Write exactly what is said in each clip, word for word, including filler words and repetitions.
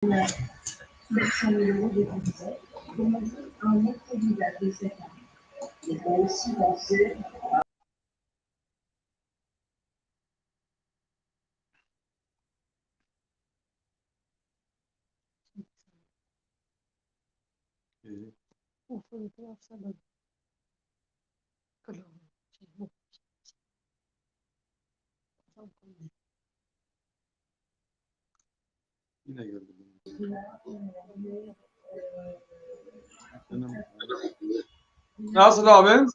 Yine geldi. Nasıl abi?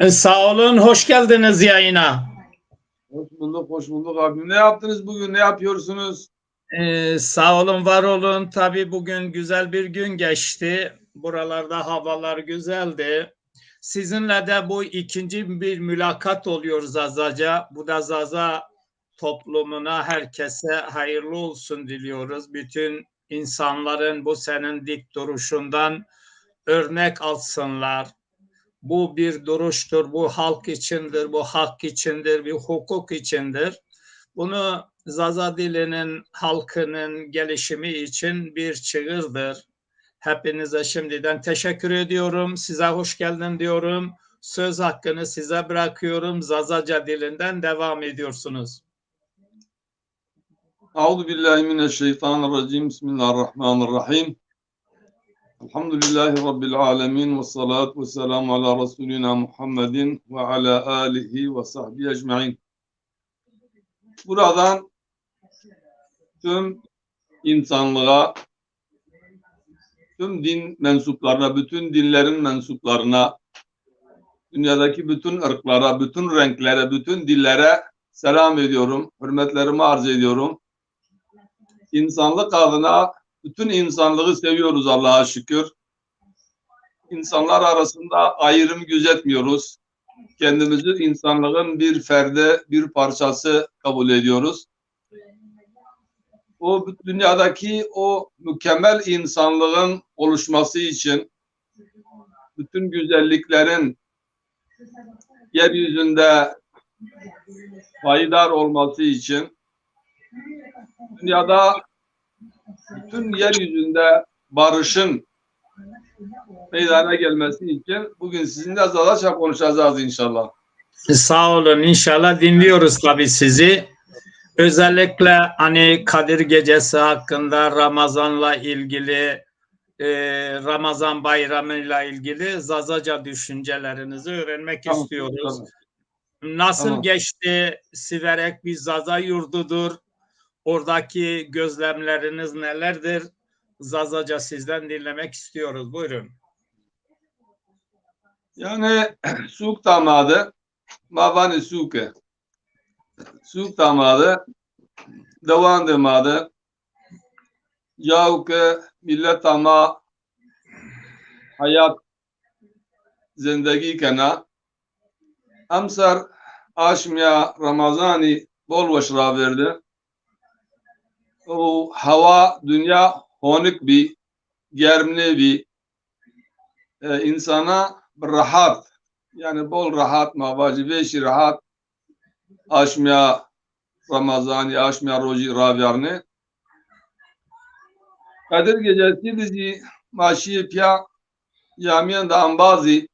E, sağ olun, hoş geldiniz yayına. Hoş bulduk, hoş bulduk abi. Ne yaptınız bugün, ne yapıyorsunuz? E, sağ olun, var olun. Tabii bugün güzel bir gün geçti. Buralarda havalar güzeldi. Sizinle de bu ikinci bir mülakat oluyor Zazaca. Bu da Zaza toplumuna, herkese hayırlı olsun diliyoruz. Bütün insanların bu senin dik duruşundan örnek alsınlar. Bu bir duruştur, bu halk içindir, bu hak içindir, bir hukuk içindir. Bunu Zaza dilinin, halkının gelişimi için bir çığırdır. Hepinize şimdiden teşekkür ediyorum. Size hoş geldin diyorum. Söz hakkını size bırakıyorum. Zazaca dilinden devam ediyorsunuz. Euzu billahi mineşşeytanirracim. Bismillahirrahmanirrahim. Elhamdülillahi Rabbil alemin. Ve salatu ve selamu ala Resulina Muhammedin ve ala alihi ve sahbihi ecmain. Buradan tüm insanlığa, tüm din mensuplarına, bütün dinlerin mensuplarına, dünyadaki bütün ırklara, bütün renklere, bütün dillere selam ediyorum, hürmetlerimi arz ediyorum. İnsanlık adına bütün insanlığı seviyoruz Allah'a şükür. İnsanlar arasında ayrım gözetmiyoruz. Kendimizi insanlığın bir ferdi, bir parçası kabul ediyoruz. O dünyadaki o mükemmel insanlığın oluşması için, bütün güzelliklerin yeryüzünde payidar olması için, dünyada, bütün yeryüzünde barışın meydana gelmesi için bugün sizinle Zazaca konuşacağız inşallah. Sağ olun. İnşallah dinliyoruz tabii sizi. Özellikle hani Kadir Gecesi hakkında, Ramazan'la ilgili, e, Ramazan bayramıyla ilgili Zazaca düşüncelerinizi öğrenmek Tamam, istiyoruz. Tamam. Nasıl Tamam. geçti? Siverek bir Zaza yurdudur. Oradaki gözlemleriniz nelerdir? Zazaca sizden dinlemek istiyoruz. Buyurun. Yani sûk da ma de, ma vanê sûke. Sûk da ma de, dewan de ma de, cayo ke mîleta ma heyat zindegî kena. Emser aşmîya Remezanî bol weş ravêrde. Û hewa dinya honik bî, germ nêbî. E, însana bi rehat, yanî bol rehat ma vajî, vêşî rehat aşmîya Remezanî, aşmîya rojî ravîyarnê. Qedir Gecesî de zî ma şîyê pîya camîyan de embazî.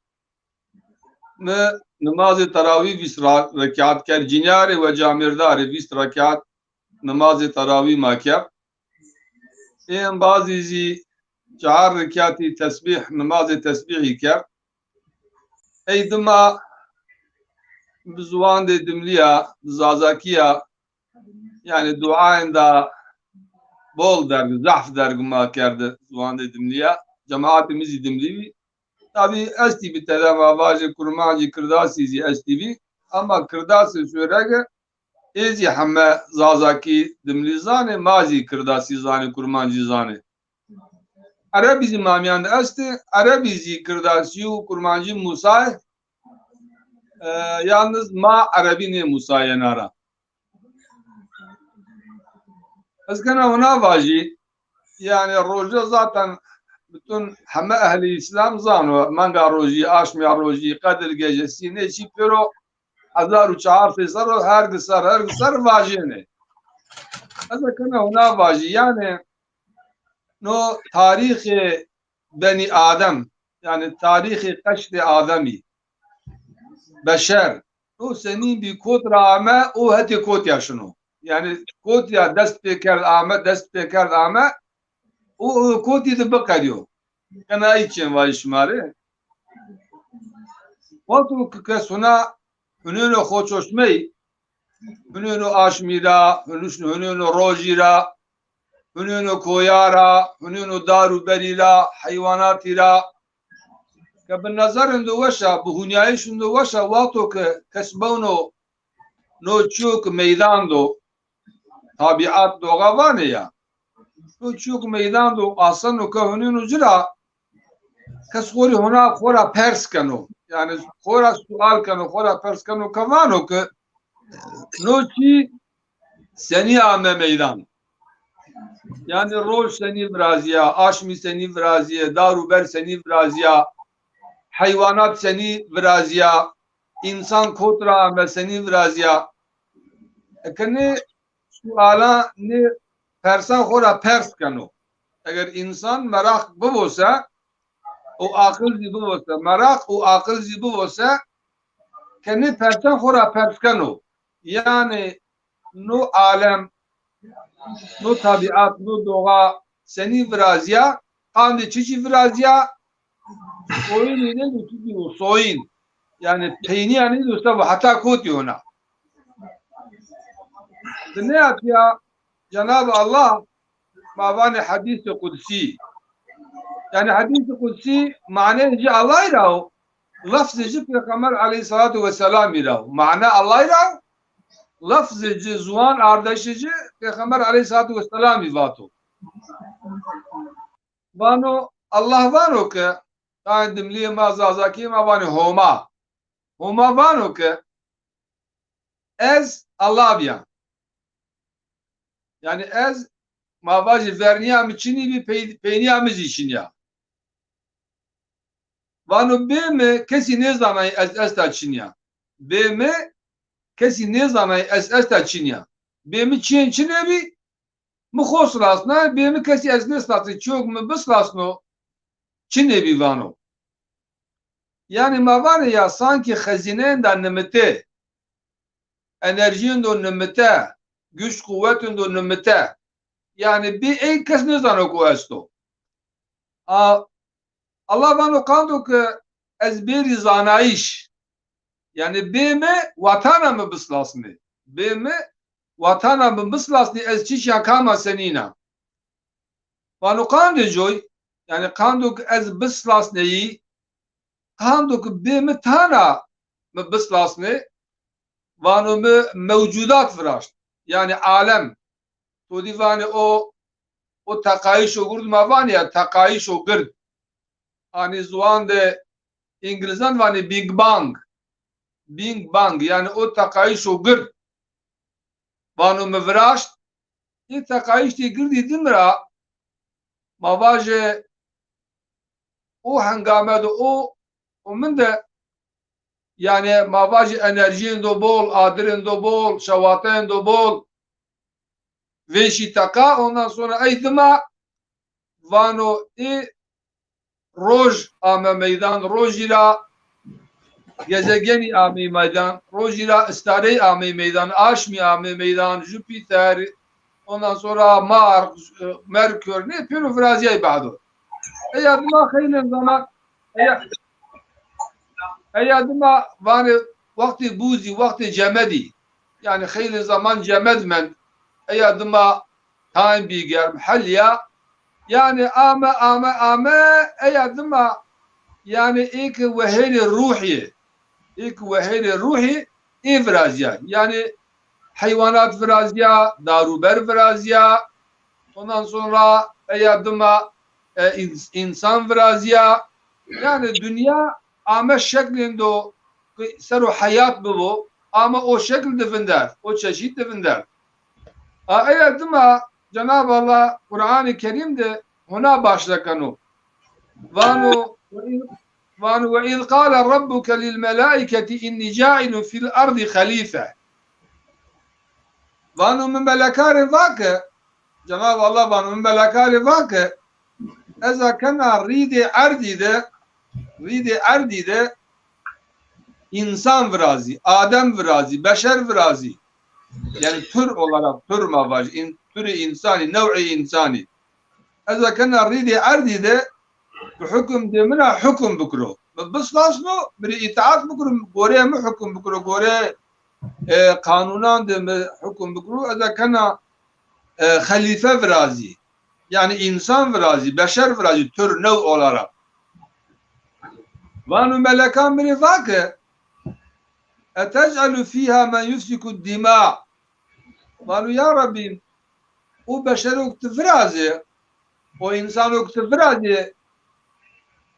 Mi nimazê terawî vîst ra-, rekat kerd, cinîya rê we camêrda rê vîst rekat nimazê terawî ma kerd. Ê embazî zî çar rekatî tesbîh, nimazê tesbîhî kerd. Ey dima bi ziwandê dimlî ya, bi zazakî ya, yanî duayên da bol derg, zehf derg ma kerde ziwandê dimlî ya. Cemaatê mi zî dimlî bî. Tabî estî bî tede ma vajê kurmancî, kirdasî zî estî bî. Ama kirdasê Sêwrege ê zî heme zazakî dimlî zanê, ma zî kirdasî zanê, kurmancî zanê. Erebî zî ma mîyan de estê, erebî zî kirdasî û kurmancî musayê. E, yalniz ma erebî nêmusayêna ra. Ez kena wina vajî, yanî roje zaten bütün heme ehlî Îslam zano, menga rojî, aşmîya rojî, Qedir Gecesî, nê çî pêro hezar û çar sey serr o her gi serr, her gi serr vajênê. Ez kena wina vajî, yanî no tarîxê Benî Adem, yanî tarîxê qeşrê Ademî, beşer, no senîn bî, kot ra ame û hetê kotî ya şino. Yanî kotî ya dest pê kerd ame, dest pê kerd ame û, û kotî de biqedîyo. Qenayî çên vayî şima rê. Wexto ke kes huna hunêno xoçoşmey, hunêno aşmî ra, hunus-, hunêno rojî ra, hunêno koya ra, hunêno dar û berî ra, heywanatî ra. Ke bi nezerêndo weş a, bi hûnîyayîşêndo weş a, wexto ke kes bewno no çîyo ke meydan do, tabîat doğa vanê ya. No çîyo ke meydan do, aseno ke hunêno ci ra, kes xo rê hona xo ra pers keno. Yanî xo ra sual keno, xo ra pers keno ke vano ke no çî senî ame meydan? Yanî roj senî virazîya, aşmî senî virazîye, dar û ber senî virazîya, heywanat senî virazîya, însan kot ra ame senî virazîya? Eke nê sualan, nê persan xo ra pers keno. Eger însan meraq bibo se û aqil zî bibo se, meraq û aqil zî bibo se, ke nê persan xo ra pers keno. Yanî no alem, no tabîat, no doğa senî virazîya, qandê çiçî virazîya, soyînî nêdo çiçî o, soyîn. Yanî peynîya nêdo seba heta kotî hona. Di nê etya Cenab Allah ma vanê hedîsê qudsî. Yanî hedîsê qudsî maneyê ci Allahî ra o, lefzê ci Pêxember aleyhîsselatu wesselamî ra o. Mane Allahî ra o, lefzê ci, ziwan ardişê ci Pêxember aleyhîsselatu wesselamî vato. Vano, Allah vano ke, tayê dimlîyê ma Zazakî ma vanê Homa. Homa vano ke ez Allah bîya. Yanî ez, ma vajî, vernîya mi çinî bî, pey-, peynîya mi zî çinî ya. Vano bê mi kesî nêzanayî ez esta çinî ya. Bê mi kesî nêzanayî ez esta çinî ya. Bê mi çîyên çinê bî, mi xo silasna, bê mi kesî ez nêsilasnî, çîyo ke mi bisilasno, çinê bî vano. Yanî ma vanê ya sankî xezîneyênda nimite, enerjîyêndo nimite, güç quwetêndo nimite. Yanî bê ey kes nêzano ke o esto. A, Allah vano qando ke ez bêrî zanayîş. Yanî bê mi watana mi bisilasnê. Bê mi watana mi bisilasnê ez çiçîya kam a, senîn a. Vano qandê coy, yanî qando ke ez bisilasneyî, qando ke bê mi tana mi bisilasnê, vano mi mewcudat viraşt. Yanî alem. To dî vanê o, o teqayîşo gird ma vanê ya, teqayîşo gird. Hanî ziwan de îngilizan vanê Big Bang. Big Bang, yanî o teqayîşo gird. Vano mi viraşt. Ê teqayîştê girdî di mi ra, ma vajê o hengame de o, o min de, yanî ma vajî enerjîyêndo bol, adirêndo bol, şewateyêndo bol vêşî teqa, ondan sonra ey dima vano ê roj ame meydan, rojî ra gezegenî ameyî meydan, rojî ra istareyî ameyî meydan, aşmî ameyî meydan, Jupîter, ondan sonra Mars, e, Merkur, nê pêro virazîyayî bado. Eya dima xeylên zaman, eya, eya dima vanê wextê bûzî, wextê cemedî. Yanî xeylê zaman cemed mend. Eya dima tayn bî germ, helîya. Yanî ame, ame, ame, eya dima, yanî ê ke wehêrê ruhî, ê ke wehêrê ruhî ê virazîya. Yanî heywanat virazîya, dar û ber virazîya. Ondan sonra eya dima, e, îns-, însan virazîya. Yanî dinya ame şeklêndo ke ser o heyat bibo, ame o şekl di vindert, o çeşît di vindert. A, eya dima Cenab Allah Quranê Kerîm de hona başle keno. Vano, vano, "Ve iz qale rabbuke lil melaiketi inni cailun fil ardi xalife." Vano mi melekarê va ke, Cenab Allah vano mi melekarê va ke, ez a kena rîdê erdî de, rîdê erdî de însan virazî, Adem virazî, beşer virazî. Yanî tür olarak, tür ma vajî, în-, türê însanî, new'ê însanî. Ez a kena rîdê erdî de bi hukmdê min a hukm bikiro. Mi bislasno, mi rê îtaat bikiro, goreyê mi hukm bikiro, goreyê, e, qanûnan de mi hukm bikiro, ez a kena, e, xelîfe virazî. Yanî însan virazî, beşer virazî, tür, new olarak. Vano melekan mi rê va ke, "Etec'elu fîha men yusfiku dima." Vano ya Rabbî, o beşero ke ti virazê, o însano ke ti virazê,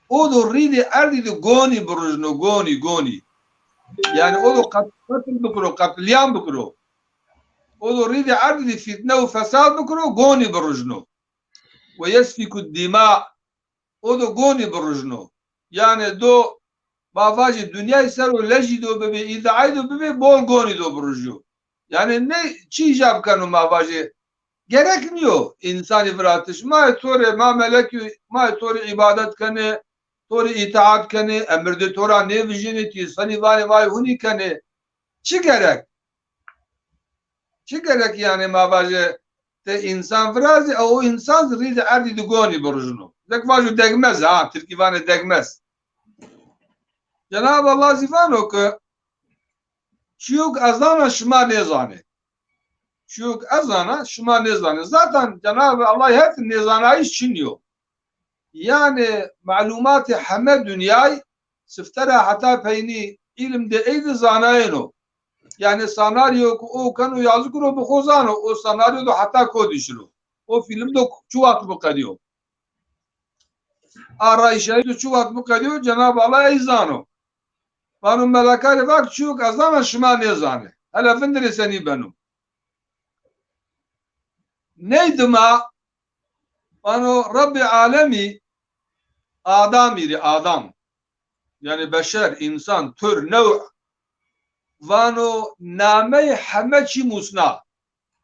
o do rîdê erdî de gonî birujno, gonî, gonî. Yanî o do qet-, qetil bikiro, qetlîam bikiro. O do rîdê erdî de fîtne û fesad bikiro, gonî birujno. Ve yesfiku dima. O do gonî birujno. Yanî do, ma vajî, dinyayî ser o lejî do bibê, îdîayî do bibê, bol gonî do birujo. Yanî ney çi îcab keno, ma vajî, gerek nîyo însanî viratiş. Ma to rê, ma melekî, ma to rê îbadet kenê, to rê îtaat kenê, emirdê to ra nêvijênê, ti senî vanê, vay hunî kenê. Çi gerek? Çi gerek yanî ma vajê ti însan virazî, ew o însan zî rîdê erdî de gonî birujno. Zek vajo degmez, ha, tirkî vanê degmez. Cenab Allah zî vano ke çîyo ke ez zana şima nêzanê. Çîyo ke ez zana şima nêzanê. Zaten Cenab Allah het nêzanayîş çin yo. Yanî melumatê heme dinyay sifte ra heta peynî îlim de ey de zanayeno. Yanî senaryo ke o keno yazık ro bi xo zano, o senaryo do heta kotî şiro. O fîlm do çi wext biqedîyo. Arayîşayî do çi wext biqedîyo, Cenab Allah ey zano. Vano melekan rê va ke çîyo ke ez zana şima nêzanê. Hele vindirê senî beno. Ney dima, vano Rebbê alemî Adamî rê, Adam. Yanî beşer, însan, tür, new. Vano nameyê heme çî musna.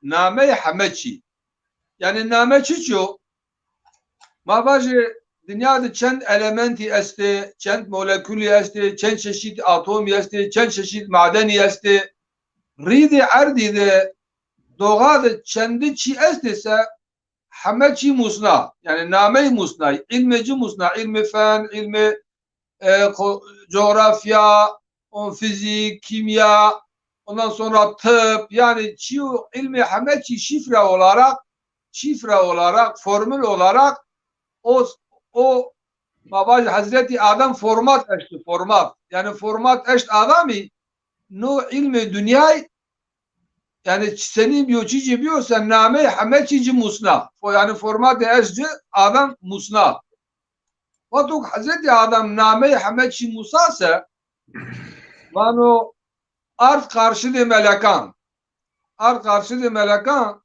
Nameyê heme çî. Yanî name çiçî yo? Ma vajê dinya de çend elementî estê, çend molekulî estê, çend çeşît atomî estê, çend çeşît madenî estê. Rîdê erdî de doğa de çendî çî estê se heme çî musna. Yanî nameyê musna, îlmê ci musna, îlmê fen, îlmê, e, ko-, coğrafya, on fizîk, kîmya, ondan sonra tıp, yanî çîyo îlmê heme çî şifre olarak, şifre olarak, formül olarak o, o ma vajî Hezretî Adem format eşti, format. Yanî format eşt Ademî, no îlmê dinyay, yanî senî biyo, çiçî biyo se nameyê heme çî ci musna. O yanî formatê eşt ci Adem musna. Wexto ke Hezretî Adem nameyê heme çî musa se, vano ard qarşidê melekan. Ard qarşidê melekan,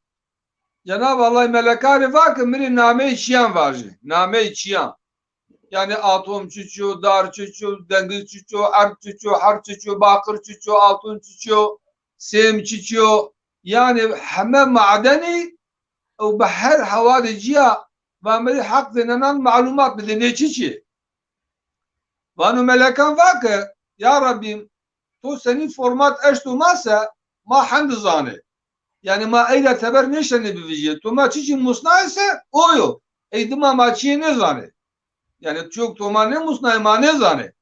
Cenab Allah melekan rê va ke mi rê nameyê çîyan vajê. Nameyê çîyan. Yanî atom çiçî yo, dar çiçî yo, dengiz çiçî yo, erd çiçî yo, her çiçî yo, baqir çiçî yo, altun çiçî yo, sêm çiçî yo. Yanî heme madenî ew bi her hewa de cîya va mi rê heq zênenan melumat bidê, nê çiçî? Vano melekan va ke, ya Rabbî, to senî format eşto ma se, ma hendi zanê. Yanî ma ey ra teber nêşenê bivijê. To ma çiçî musnayê se, o yo. Ey dima ma çîyê nêzanê. Yanî çîyo ke to ma nêmusnayê, ma nêzanê.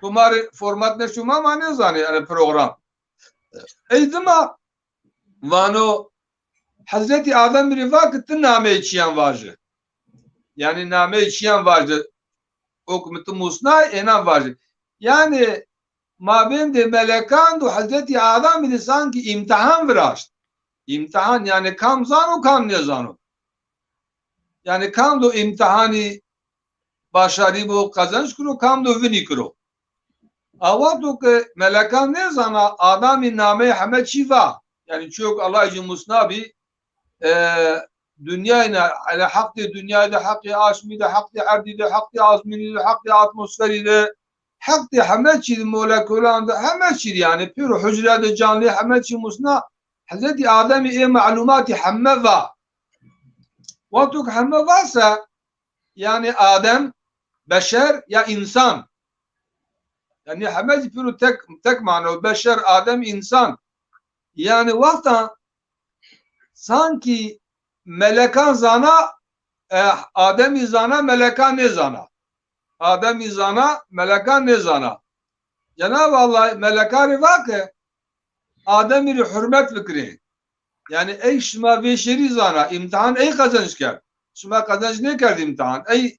To ma rê format neşto ma, ma nêzanê, yanî program. Ey dima vano, Hezretî Ademî rê va ke ti nameyê çîyan vaje. Yanî nameyê çîyan vaje. O ke mi ti musnay, ênan vaje. Yanî mabêndê melekan do Hezretî Ademî rê sankî îmtîhan viraşt. Îmtîhan yanî kam zano, kam nêzano. Yanî kam do îmtîhanî başarî bo, qezenc kiro, kam do vinî kiro. A wexto ke melekan nêzana, Ademî nameyê heme çî va. Yanî çîyo ke Ellay ci musna bî, e, dinyayna, yanî heqdê dinyayî de, heqdê aşmî de, heqdê erdî de, heqdê azmînî de, heqdê atmosferî de, heqdê heme çî de, molekulan de, heme çî de, yanî pêro hucre de, canlî, heme çî musna, Hezretî Ademî ê melumatî heme va. Wexto ke heme va se, yanî Adem, beşer ya însan. Yanî heme zî pêro tek, tek mano, beşer, Adem, însan. Yanî wexta sankî melekan zana, e, Ademî zana, melekan nêzana. Ademî zana, melekan nêzana. Cenab-ı Allah melekan rê va ke Ademî rê hurmet bikirê. Yanî ey şima vê şêrî zana, îmtihan ey qezenc kerd. Şima qezenc nêkerd îmtihan. Ey,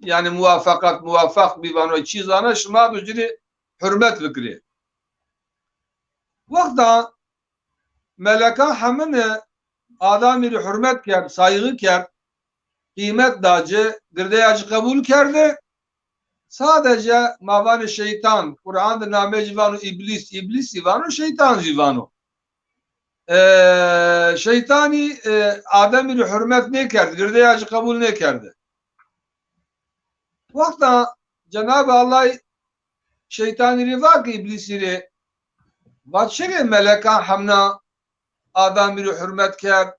yanî muwafeqat, muwafeq bî vano, çî zana, şima do ci rê hurmet bikirê. Wexta melekan hemine Ademî rê hurmet kerd, saygı kerd, qîmet da ci, girdeya ci qebul kerde. Sadece ma vanê şeytan, Quran de namê ci vano Îblîs, Îblîs zî vano, şeytan zî vano. E, şeytanî, e, Ademî rê hurmet nêkerd, girdeya ci qebul nêkerde. Wexta Cenab-ı Allah şeytanî rê va ke Îblîsî rê, va çirê melekan hemna Ademî rê hurmet kerd,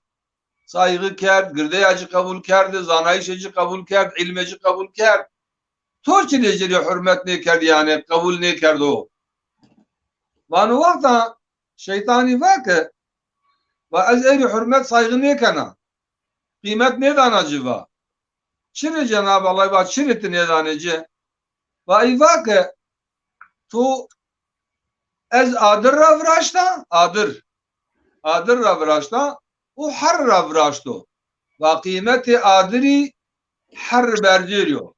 saygı kerd, girdeya ci qebul kerde, zanayîşê ci qebul kerd, îlmê ci qebul kerd. To çirê ci rê hurmet nêkerd, yanî qebul nêkerdo? Vano wexta şeytanî va ke, va ez ey rê hurmet saygı nêkena. Qîmet nêdana ci va. Çirê Cenab-ı Allah va, çirê ti nêdanê ci? Va ey va ke to ez adir ra viraşta, adir. Adir ra viraşta û her ra viraşto. Va qîmetê adirî her bercêr yo.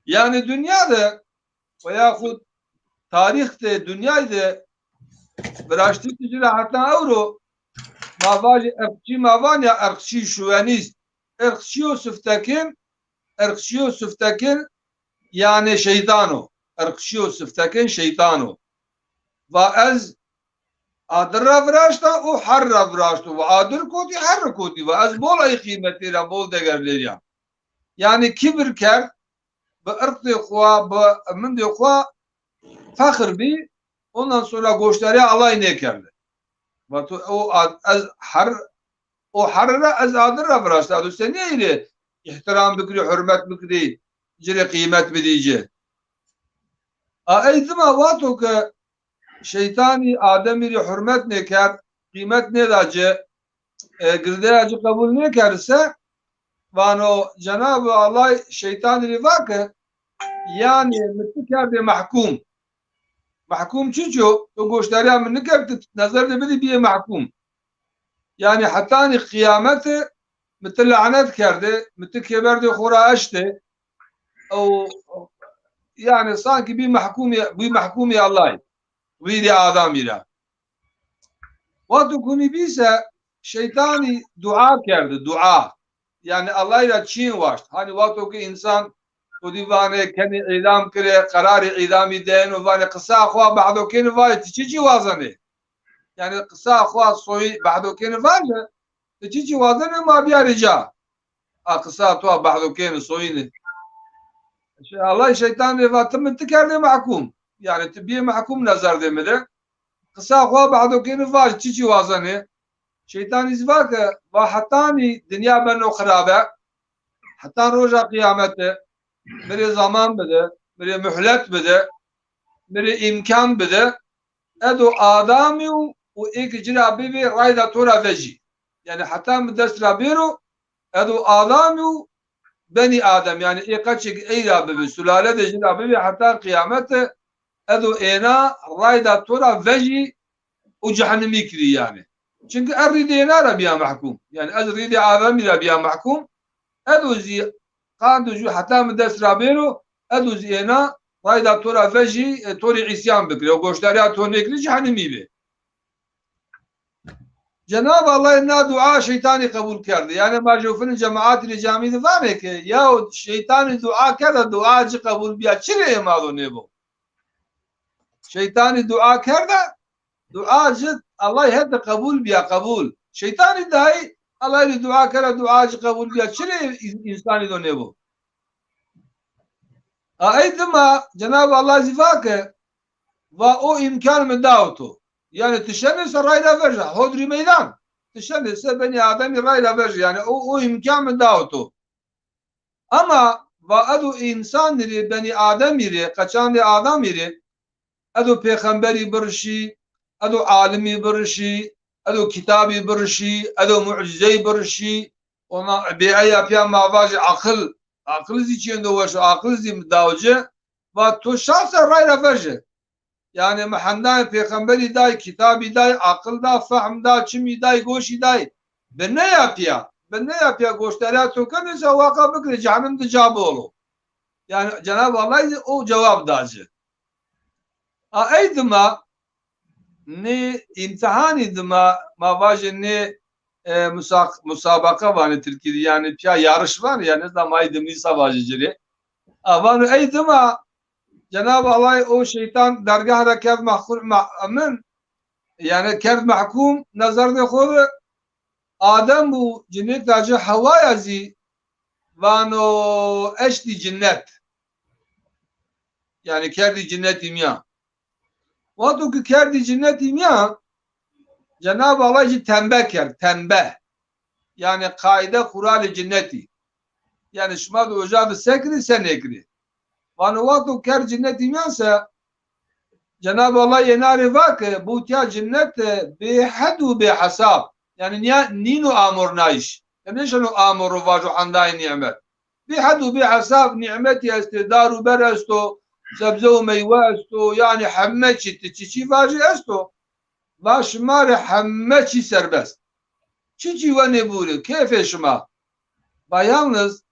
Yanî dinya de veyaxud tarîx de, dinyay de viraştî ci ra heta ewro ma vajî irqçî ma van ya irqçî şuvenîst. Irqçîyo siftekin, irqçîyo siftekin yanî şeytan o. Irqçîyo siftekin şeytan o. Va ez adir ra viraşta û her ra viraşto. Va adir kotî, her kotî. Va ez bol ey qîmetî ra, bol degerlêrî ya. Yanî kibir kerd, bi irqê xwu, bi mindê xwu fexr bî, ondan sonra goşdarîya Allahî nêkerde. Vato o ad-, ez her, o her ra ez adir ra viraşta. Ado senî ey rê îhtiram bikirî, hurmet bikirî, ci rê qîmet bidî ci? A ey dima wexto ke şeytanî Ademî rê hurmet nêkerd, qîmet nêda ci, e, girdeya ci qebul nêkerd se, vano Cenab-ı Allah şeytanî rê va ke, yanî mi ti kerdê mehkûm. Mehkûm çiçî yo? To goşdarîya mi nikerd, ti nezer de bidî bîyê mehkûm. Yanî hetanî qîyamete mi ti lanet kerdê, mi ti kêberdê xo ra eştê. Ew, yanî sankî bî mehkûmê, bî mehkûmê Allahî. Rîdê Ademî ra. Wexto kunî bî se, şeytanî dua kerde, dua. Yanî Allahî ra çîn waşt. Hanî wexto ke însan xwedî vanê kenê îdam kirê, qerarê îdamî dayeno, vanê qisa xwu behdo kenê, vanê ti çiçî wazenê? Yanî qisa xwu soyî behdo kenê, vanê ti çiçî wazenê ma biyarê ca. A qisa to a behdo kenê, soyînê. Şey, Allah şeytan rê va ti mi ti kerdê mehkûm. Yanî ti bîyê mehkûm nezerdê mi de. Qisa xwu behdo kenê, vaj çiçî wazenê. Şeytanî zî va ke, va hetanî dinya beno xirabe, hetan roja qîyamete, mi rê zaman bide, mi rê muhlet bide, mi rê îmkan bide, ez û Ademî û, û ê ke ci ra bibê rayda to ra vejî. Yanî heta mi dest ra bêro, ez û Ademî û benî Adem, yanî ê qeçê ke ey ra bibê, sulale de ci ra bibê heta qîyamete, ez û êna rayda to ra vejî û cehenimî kirî yanî. Çimkî ez rîdê êna ra bîya mehkûm. Yanî ez rîdê Ademî ra bîya mehkûm. Ez û zî qand û jû heta mi dest ra bêro, ez û zî êna rayda to ra vejî, e, to rê îsyan bikirê. O goşdarîya to nêkirê, cehenimî bê. Cenab-ı Allah na dua şeytanî qebul kerdê. Yanî ma jewfinê cemaatî rê camî de vanê ke, ya şeytanî dua kerda, dua ci qebul bîya, çirê ê ma do nêbo? Şeytanî dua kerda, dua ci Allah hete qebul bîya, qebul. Şeytanî daî Allah rê dua kerda, dua ci qebul bîya, çirê în-, însanî do nêbo? A ey dima Cenab-ı Allah zî va ke, va o îmkan mi dao to. Yanî ti şenê se rayda vejî, hodrî meydan. Ti şenê se benî Ademî rayda vejî. Yanî o, o îmkan mi dao to. Ama va edo însanî rê, benî Ademî rê, qeçandê Ademî rê, edo pêxemberî birişî, edo alimî birişî, edo kitabî birişî, edo mucîzeyî birişî, ona bêeya pîya ma vajî aqil, aqil zî çîyendo weş o, aqil zî daw ci, va to şahsen ray ra veje. Yanî mi hendayê pêxemberî day, kitabî day, aqil da, fehm da, çimî day, goşî day. Bi neya pîya, bi neya pîya goşdarîya to kenê se waqa bikirê cehennem di ca bolo. Yanî Cenab-ı Allah zî o cewab da ci. A ey dima nê îmtîhanî dima ma vajê nê e, musa-, musabaqa vanê tirkî de, yanî pîya yarış vanê, yanî ez da ma ey dimî sa vajê ci rê. A vano ey dima Cenab-ı Allah o şeytan dergah ra kerd mahkûm, ma-, min, yanî kerd mehkûm nezerdê xo de, Adem û cinêk da ci Hewaya zî vano eştî cinnet. Yanî kerdî cinnetî mîyan. Wexto ki kerdî cinnetî mîyan, Cenab-ı Allah jî tembe kerd, tembe. Yanî qaîde, quralê cinnetî. Yanî şima di oca di se kirî, se nêkirî. Vano wexto kerd cinnetî mîyan se, Cenab-ı Allah yê na rê va ke, bu tiya cinnet, e, bêhed û bêhesab. Yanî nîya-, nîno amornayîş. Yanî nêşeno amoro vajo hendayê nîmet. Bêhed û bêhesab nîmetî estê, dar û ber esto, sebze û meywe esto, yanî heme çî, ti çiçî vajî esto. Va şima rê heme çî serbest. Çiçî wenê bûrê, keyfê şima. Va yalniz,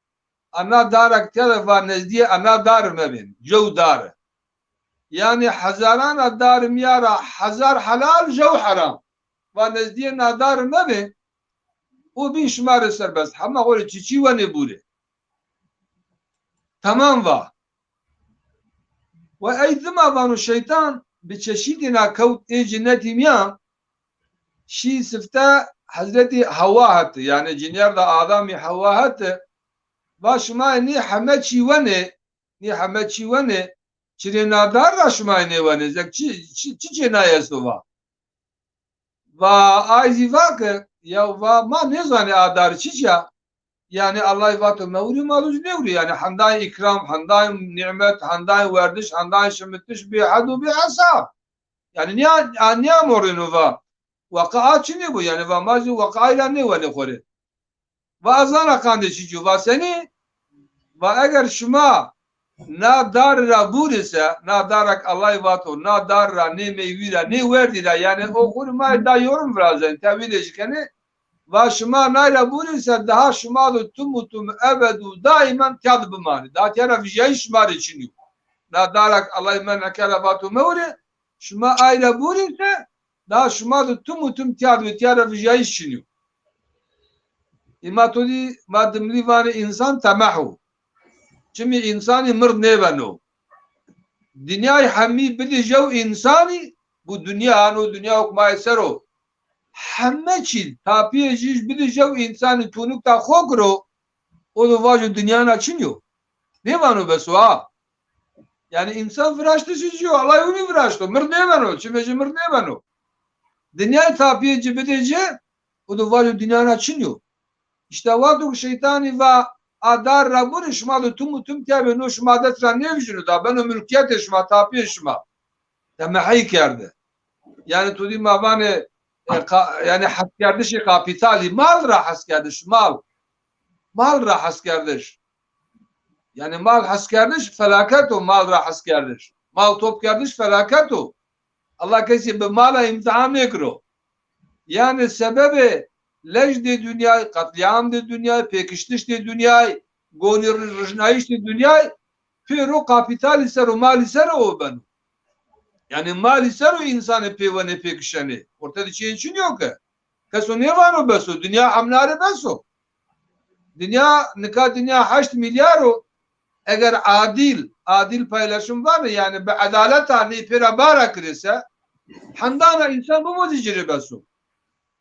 ana darak tiya de va nezdîyê ana dar mebên, jew dar. Yanî hezarana dar mîya ra hezar helal, jew heram. Va nezdîyê na dar mebê, o bîn şima rê serbest. Hema xo rê çiçî wenê bûrê. Temam va. Ve ey dima vano şeytan bi çeşîdî na kewt ê cinnetî mîyan, şî sifte Hezretî Hewa heti, yanî cinîyerda Ademî Hewa heti, va şima nî heme çî wenê, nî heme çî wenê, çirê na dar ra şima nêwenê, zek çi, çi, çi çê nay esto va. Va ay zî va ke, ya va ma nêzanê a dar çiç a. Yanî Ellay vato mewrî, ma duc nêwrî. Yanî hendayê îkram, hendayê nîmet, hendayê werdiş, hendayê şimitiş bêhed û bêhesab. Yanî nîya, a, nîyamorîno va. Weqîa çinê bo, yanî va ma zî weqîayî ra nêwenê xo rê. Va ez zana qandê çiçî yo. Va senî? Va eger şima na dar ra bûrê se, na darak Ellay vato, na dar ra, nê meywî ra, nê werdî ra, yanî o xo rê ma da yorum virazenê, tewîlê ci kenê. Va şima nay ra bûrê se, daha şima do tim û tim ebed û daîmen tiya de bimanê. Daha tiya ra vijyayîş şima rê çinî yo. Na darak Ellay men'e kerd ra vato mewrê, şima ay ra bûrê se, daha şima do tim û tim tiya de, tiya ra vijyayîş çinî yo. Îma to dî ma dimlî vanê însan temeh o. Çimî însanî mird nêbeno. Dinyay hemî bidê jew însanî, bu dinya, ano dinya hukmayê ser o. Heme çî tapîyê jî bidê jew însanî tûnik da xo kiro, o do vajo dinya na çinî yo. Nêvano bes o ha. Yanî însan viraştişî ci yo, Ellay winî viraşto, mird nêbeno, çimê ci mird nêbeno. Dinyay tapîyê ci bidê ci, o do vajo dinya na çinî yo. Îşte wexto ki şeytanî va a dar ra bûrê, şima do tim û tim tiya bê, no şima dest ra nêvijîno, da beno mulkîyetê şima, tapîyê şima. Temehey kerde. Yanî to dî ma vanê, e, ka-, yanî heskerdişê kapîtalî, mal ra heskerdiş, mal. Mal ra heskerdiş. Yanî mal heskerdiş felaket o, mal ra heskerdiş. Mal top kerdiş felaket o. Ella kesî bi mala îmtîhan nêkiro. Yanî sebebê lej dê dinyay, qetlîam dê dinyay, pêkiştiş dê dinyay, gonî ri-, rijnayîş dê dinyay, pêro kapîtalî ser o, malî ser o beno. Yanî malî ser o însanê pêwenê, pêkişenê. Orte de çîyê çinî yo ke. Keso nêvano bes o. Dinya hemna rê bes o. Dinya, nika dinya heşt mîlyar o. Eger adîl, adîl paylaşım vanê, yanî bi edaleta ney pêra bara kirê se, hendana însan bimo zî ci rê bes o.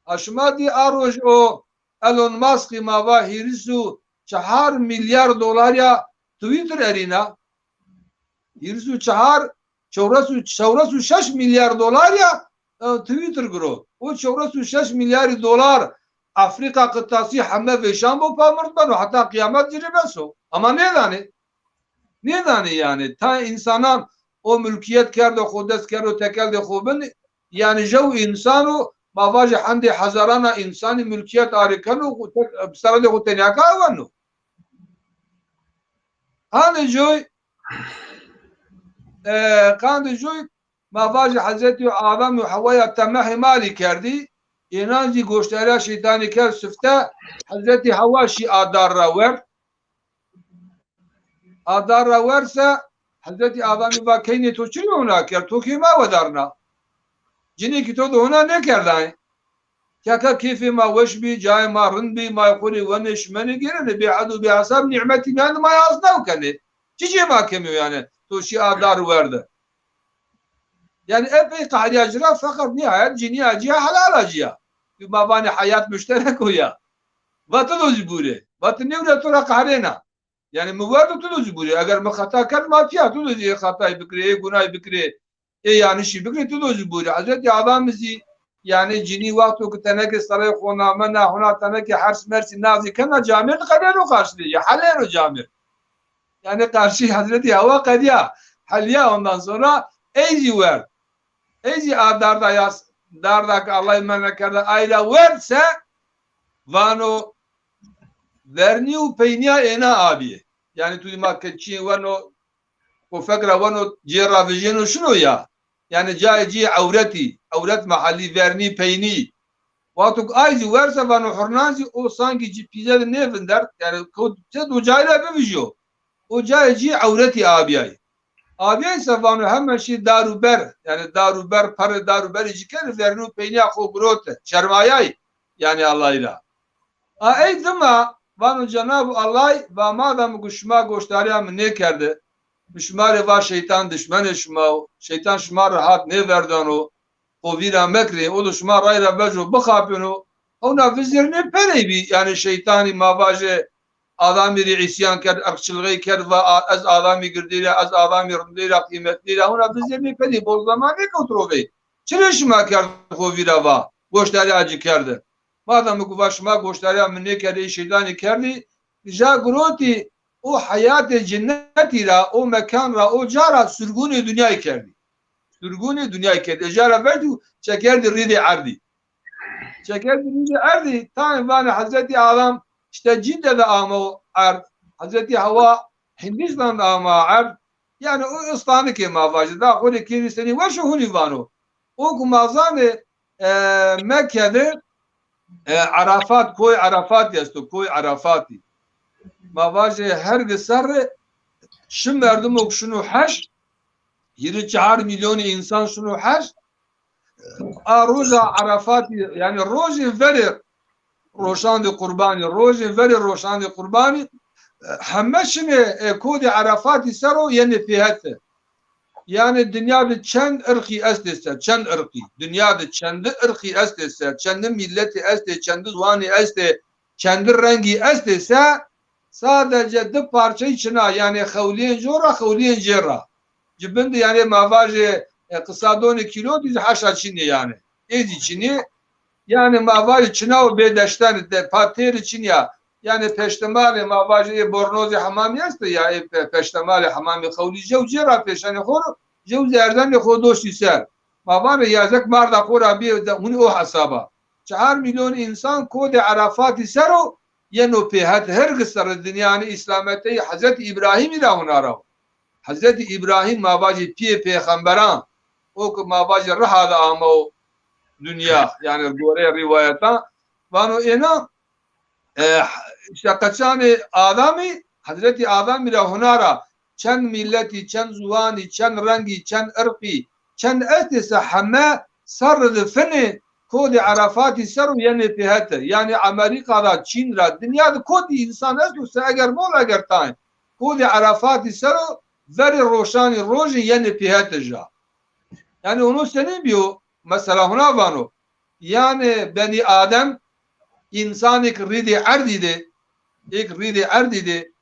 A şima dî a roj o Elon Muskî ma va hîris û çehar mîlyar dolar ya Twitter erîna. Hîris û çehar, çewres û, çewres û şeş mîlyar dolar ya, e, Twitter girot. O çewres û şeş mîlyarî dolar Afrîka qittasî heme vêşan bo, pa mird beno, heta qîyamet ci rê bes o. Ama nêdanê. Nêdanê yanî. Ta însanan o mulkîyet kerdo xo, dest kerdo tekeldê xo bin, yanî jew însan o, ma vajê hendê hezarana însanî mulkîyet arê keno, xo tek, bi seredê xo tenya ka weno. Qandê coy, e, qandê coy, ma vajê Hezretî Adem û Hewaya temehê malî kerdî, ênan zî goşdarîya şeytanî kerd sifte, Hezretî Hewa şî a dar ra werd. A dar ra werd se, Hezretî Ademî va keynê to çi rê hona kerd, to kê ma wedarna. Cinîkî to de hona nêkerdayê. Keka kêfê ma weş bî, cayê ma rind bî, ma xo rê wenê şimenê gêrenê, bêhed û bêhesab nîmetî mîyan de ma yê asnaw kenê. Çi cê ma kemî yo yanî, to şî a dar werde. Yanî epey qehriya ci ra, feqet nîhayet cinîya ci ya helala ci ya. Ma vanê heyat muşterek o ya. Va ti do zî bûrê. Va ti nêwre to ra qehrêna. Yanî mi werd û ti do zî bûrê. Eger mi xeta kerd ma tîya, ti do zî ê xetayî bikirê, ê gunayî bikirê, ê yanlişî bikirê, ti do zî bûrê. Hezretî Ademî zî yanî cinî wexto ki tenekê sereyê xo namena, hona tenekê hers mersî nazî kena, camêrd qedêno qarşî de, helêno camêrd. Yanî qarşî Hezretî Hewa qedîya, helîya, ondan sonra ey zî werd. Ey zî a darda ya, darda ke Allay mena kerda, ay ra werd se, vano vernî û peynîya êna a bîyê. Yanî tu dî ma ke çîyê weno, kofek ra weno, cê ra vijêno şino ya. Yanî cayê cî ewretî, ewret mehelî, vernî, peynî. Wexto ke ay zî werd se vano hurnan zî o sankî ci pîze de nêvindert, yanî kewt pîze de o cayî ra bivijyo. O cayê cî ewretî abîyay. Abîyay se vano heme şî dar û ber, yanî dar û ber, perê dar û berî ci kerd, vernî û peynîya xo girote, şermayay, yanî Allay ra. A ey dima vano Cenab Allay va madem ku şima goşdarîya mi nêkerde, mi şima rê va şeytan dişmenê şima o, şeytan şima rehat nêverdano, xo vîra mekirê, o do şima ray ra vejo bixapêno, hewna vizêrnê perey bî, yanî şeytanî ma vajê Adamî rê îsyan kerd, irqçilxî kerd, va a-, ez Adamî girdî ra, ez Adamî rindî ra, qîmetlî ra, hewna vizêrnê perey, bozlama nêkewt rovey. Çi rê şima kerd xo vîra va, goşdarîya ci kerde? Madem ku va şima goşdarîya mi nêkerdê, ê şeytanî kerdî, ja girotî o heyatê cinnetî ra, o mekan ra, o ca ra surgunê dinyayî kerdî. Surgunê dinyayî kerdî. Ê ca ra vejî û çekerdî rîdê erdî. Çekerdî rîdê erdî, tayê vanê Hezretî Adem îşte Cîdde de amo erd. Hezretî Hewa Hindîstan de ama erd. Yanî o istanikê ma vajê. Da xo rê kêrî senî weş o hunî vano. O ku ma zanê, e, Mekke de, e, Arafat, koy Arafatî esto, koy Arafatî. Ma vajê hergi serre şi merdimo ku şino hec, hîrê çar mîlyonî însan şino hec, a roja Arafatî, yanî rojê verê roşandê qurbanî, rojê verê roşandê qurbanî, heme şinê, e, kodê Arafatî ser o yenê pêhete. Yanî dinya de çend irqî estê se, çend irqî. Dinya de çendi irqî estê se, çendi mîletî estê, çendi ziwanî estê, çendi rengî estê se, sadece di parçeyî çina, yanî xewlîyên co ra, xewlîyên cê ra. Ci bin de yanî ma vajê, e, qisadonê kîlotî zî haşa çinî yanî. Ê zî çinî, yanî ma vajê çina û bêdeştenî de pa têrî çinî ya. Yanî peştemalê ma vajê ê bornozê hemamî estê ya, ê pe-, peştemalê hemamî xewlî jew cê ra pêşenê xo ro, jew zî erzenê xo doştî ser. Ma vanê ya zek marda xo ra bîyê de, hunî o hesaba. Çar mîlyon însan kodê Arafatî ser o, yeno pêhet, hergi serre dinyanê îslameteyî Hezretî Îbrahîmî ra hona ra wo. Hezretî Îbrahîm ma vajê pîyê pêxemberan, o ki ma vajê riha de amo dinya, yanî goreyê rîwayetan, vano êna, e, îşte qeçanê Adamî, Hezretî Adamî ra hona ra çend mîletî, çend ziwanî, çend rengî, çend irqî, çend estê se heme serre de finê kodê Arafatî ser o yenê pêhete. Yanî Amerîka ra, Çîn ra, dinya de kotî însan esto se eger bol eger tayê kodê Arafatî ser o verê roşanî rojî yenê pêhete ja. Yanî ono senî bîyo? Mesela hona vano. Yanî benî Adem, însanêk rîdê erdî de, êk rîdê erdî de,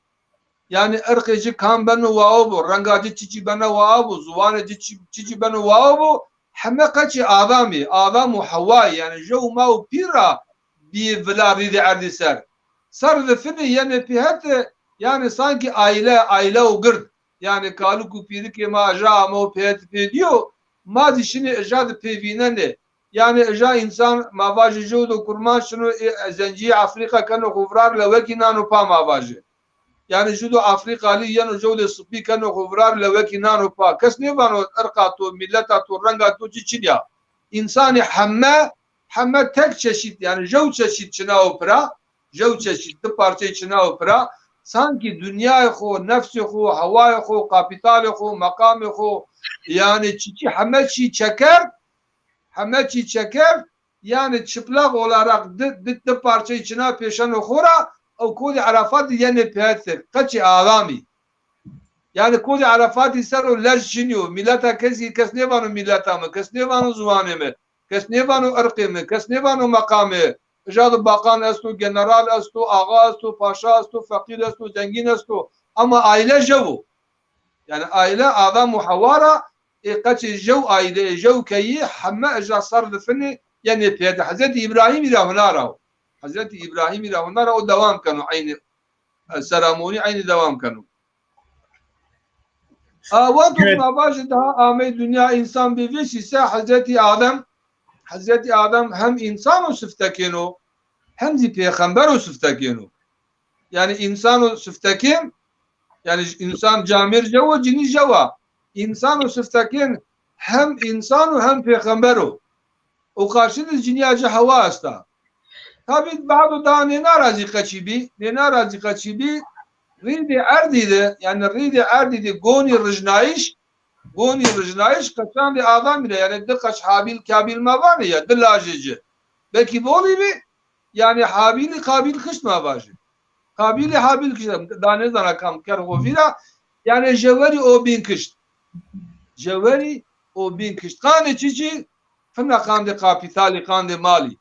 yanî irqê ci kam beno wawo bo, renga ci çiçî beno wawo bo, ziwanê ci çi-, çiçî beno wawo bo, heme qeçê Adamî, Adam û Hewayî, yanî jew ma û pîr ra bîyê vila rîdê erdî ser. Ser rifinî yenê pê hetî, yanî sankî aîle, aîle û gird. Yanî kalik û pîrikê ma eja ame û pê hetî pê dîyo, ma zî şinê eja de pê vînenê. Yanî eja însan ma vajê jew do kurman şino ê zencîyê Afrîka keno xo virar lewekî nano pa ma vajê. Yanî ju do Afrîkalî yeno jew de sipî keno xo virar lewekî nano pa. Kes nêvano irqa to, mîleta to, renga to çi çin ya. Însanî heme, heme tek çeşît, yanî jew çeşît çinawo pira, jew çeşît di parçeyê çinawo pira, sankî dinyayê xo, nefsê xo, hewayê xo, kapîtalê xo, meqamê xo, yanî çiçî heme çî çeker, heme çî çeker, yanî çıplak olarak di, di, di parçeyê çina pêşeno xo ra, ew kodê Erefat de yenê pê hetî, qeçê adamî. Yanî kodê Erefatî ser o lej çinî yo. Mîleta kesî, kes nêvano mîleta mi, kes nêvano ziwanê mi, kes nêvano irqê mi, kes nêvano meqamê. Eja de baqan esto, general esto, axa esto, paşa esto, feqîr esto, zengîn esto. Ama aîle jew o. Yanî aîle Adem û Hewa ra, ê qeçê jew aîle, ê jew keyî heme eja ser rifinî yenê pê hetî. Hezretî Îbrahîmî ra huna ra o. Hezretî Îbrahîmî ra huna ra o dewam keno eynî, e, seramonî eynî dewam keno. A, wexto Evet. ma vajê daha amey dinya însan bê vêşî se Hezretî Adem, Hezretî Adem hem însan o sifte kêno, hem zî pêxember o sifte kêno. Yanî însan o sifte kên, yanî însan camêr jew o, cinî jew a. Însan o sifte kên hem însan o hem pêxember o. Û qarşî de cinîya ci Hewa esta. Tabî bado daha nêna ra zî qeçî bî, nêna ra zî qeçî bî, rîdê erdî de, yanî rîdê erdî de gonî rijnayîş, gonî rijnayîş qeçandê Ademî ra, yanî di qeç Habîl Kabîl ma vanê ya, di lajê ci. Belkî bolî bî, yanî Habîlî Qabîl kişt ma vajê. Qabîlî Habîl kişt, da nêzana kam kerd xo vîra, yanî jewerî o bîn kişt. Jewerî o bîn kişt. Qandê çiçî? Fina qandê kapîtalî, qandê malî.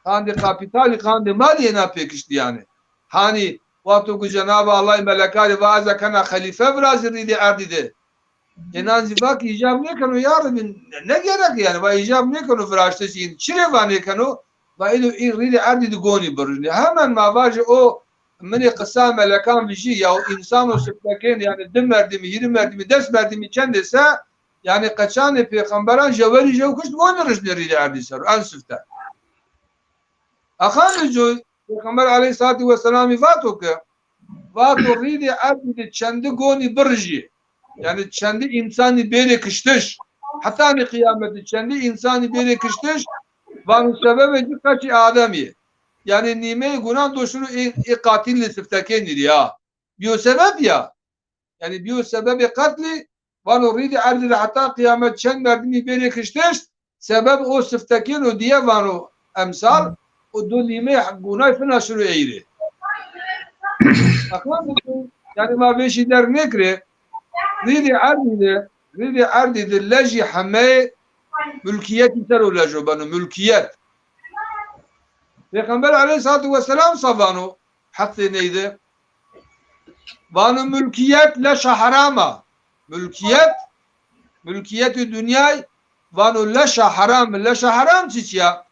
Qandê kapîtalî, qandê malî êna pê kiştî yanî. Hanî wexto ku Cenab-ı Allahî melekarî va ez kena xelîfe virazî rîdê erdî de. Ênan zî va ki îcab nêkeno ya Rebî, ne gerek yanî, va îcab nêkeno viraştiş în. Çirê va nêkeno? Va îdo în rîdê erdî de gonî birijnê. Hemen ma vajê o minê qisa melekan vijî ya, o însan o sifte kên, yanî di merdimî, hîrî merdimî, des merdimî çend ê se, yanî qeçanê pêxemberan jewerî jew kişt gonî rijnê rîdê erdî ser o, en sifte. Axan de coy, Pêxember aleyhîsselatu wesselamî vato ke, vato rîdê erdî de çendi gonî birijî. Yanî çendi însanî bêrê kiştiş. Hetanî qîyametî çendi însanî bêrê kiştiş, vano sebebê ci qeçî Ademî. Yanî nîmeyê gunan do şino ê, ê qatîlî sifte kênî rî ya. Bîyo sebeb ya. Yanî bîyo sebebê qetlî, vano rîdê erdî de heta qîyamet çend merdimî bêrê kiştiş, sebeb o sifte kên o diye vano emsal, o do nîmeyê gunay fina şiro ey rê. Aqlan, yanî ma vêşî derg nêkirê, rîdê erdî de, rîdê erdî de lejî hemeyê mulkîyetî ser o lejo beno, mulkîyet. Pêxember aleyhîsselatu wesselam sa vano, heqê ney de. Vano mulkîyet leşa heram a. Mulkîyet, mulkîyetê dinyay vano leşa heram. Leşa heram çiçî ya?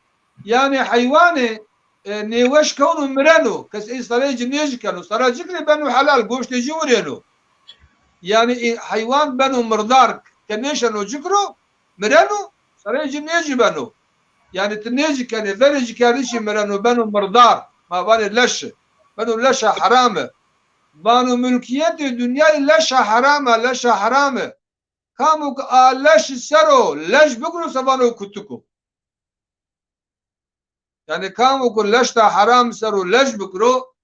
Yanî heywanê, e, nêweş kewno mireno. Kes ey sereyê ci nêjikeno. Sera ci kirê beno helal, goştê ci wirêno. Yanî, e, heywan beno mirdar, ke nêşeno ci kiro, mireno, sereyê ci nêjî beno. Yanî ti nêjî kenê, verê jî kerdişî mireno, beno mirdar. Ma vanê leş. Beno leşa heram e. Vano mulkîyetê dinyayî leşa heram e, leşa heram e. Kamo ke a leş ser o lej bikiro se vano kutik o. Yanî kamo ke leşta heram ser o lej bikiro,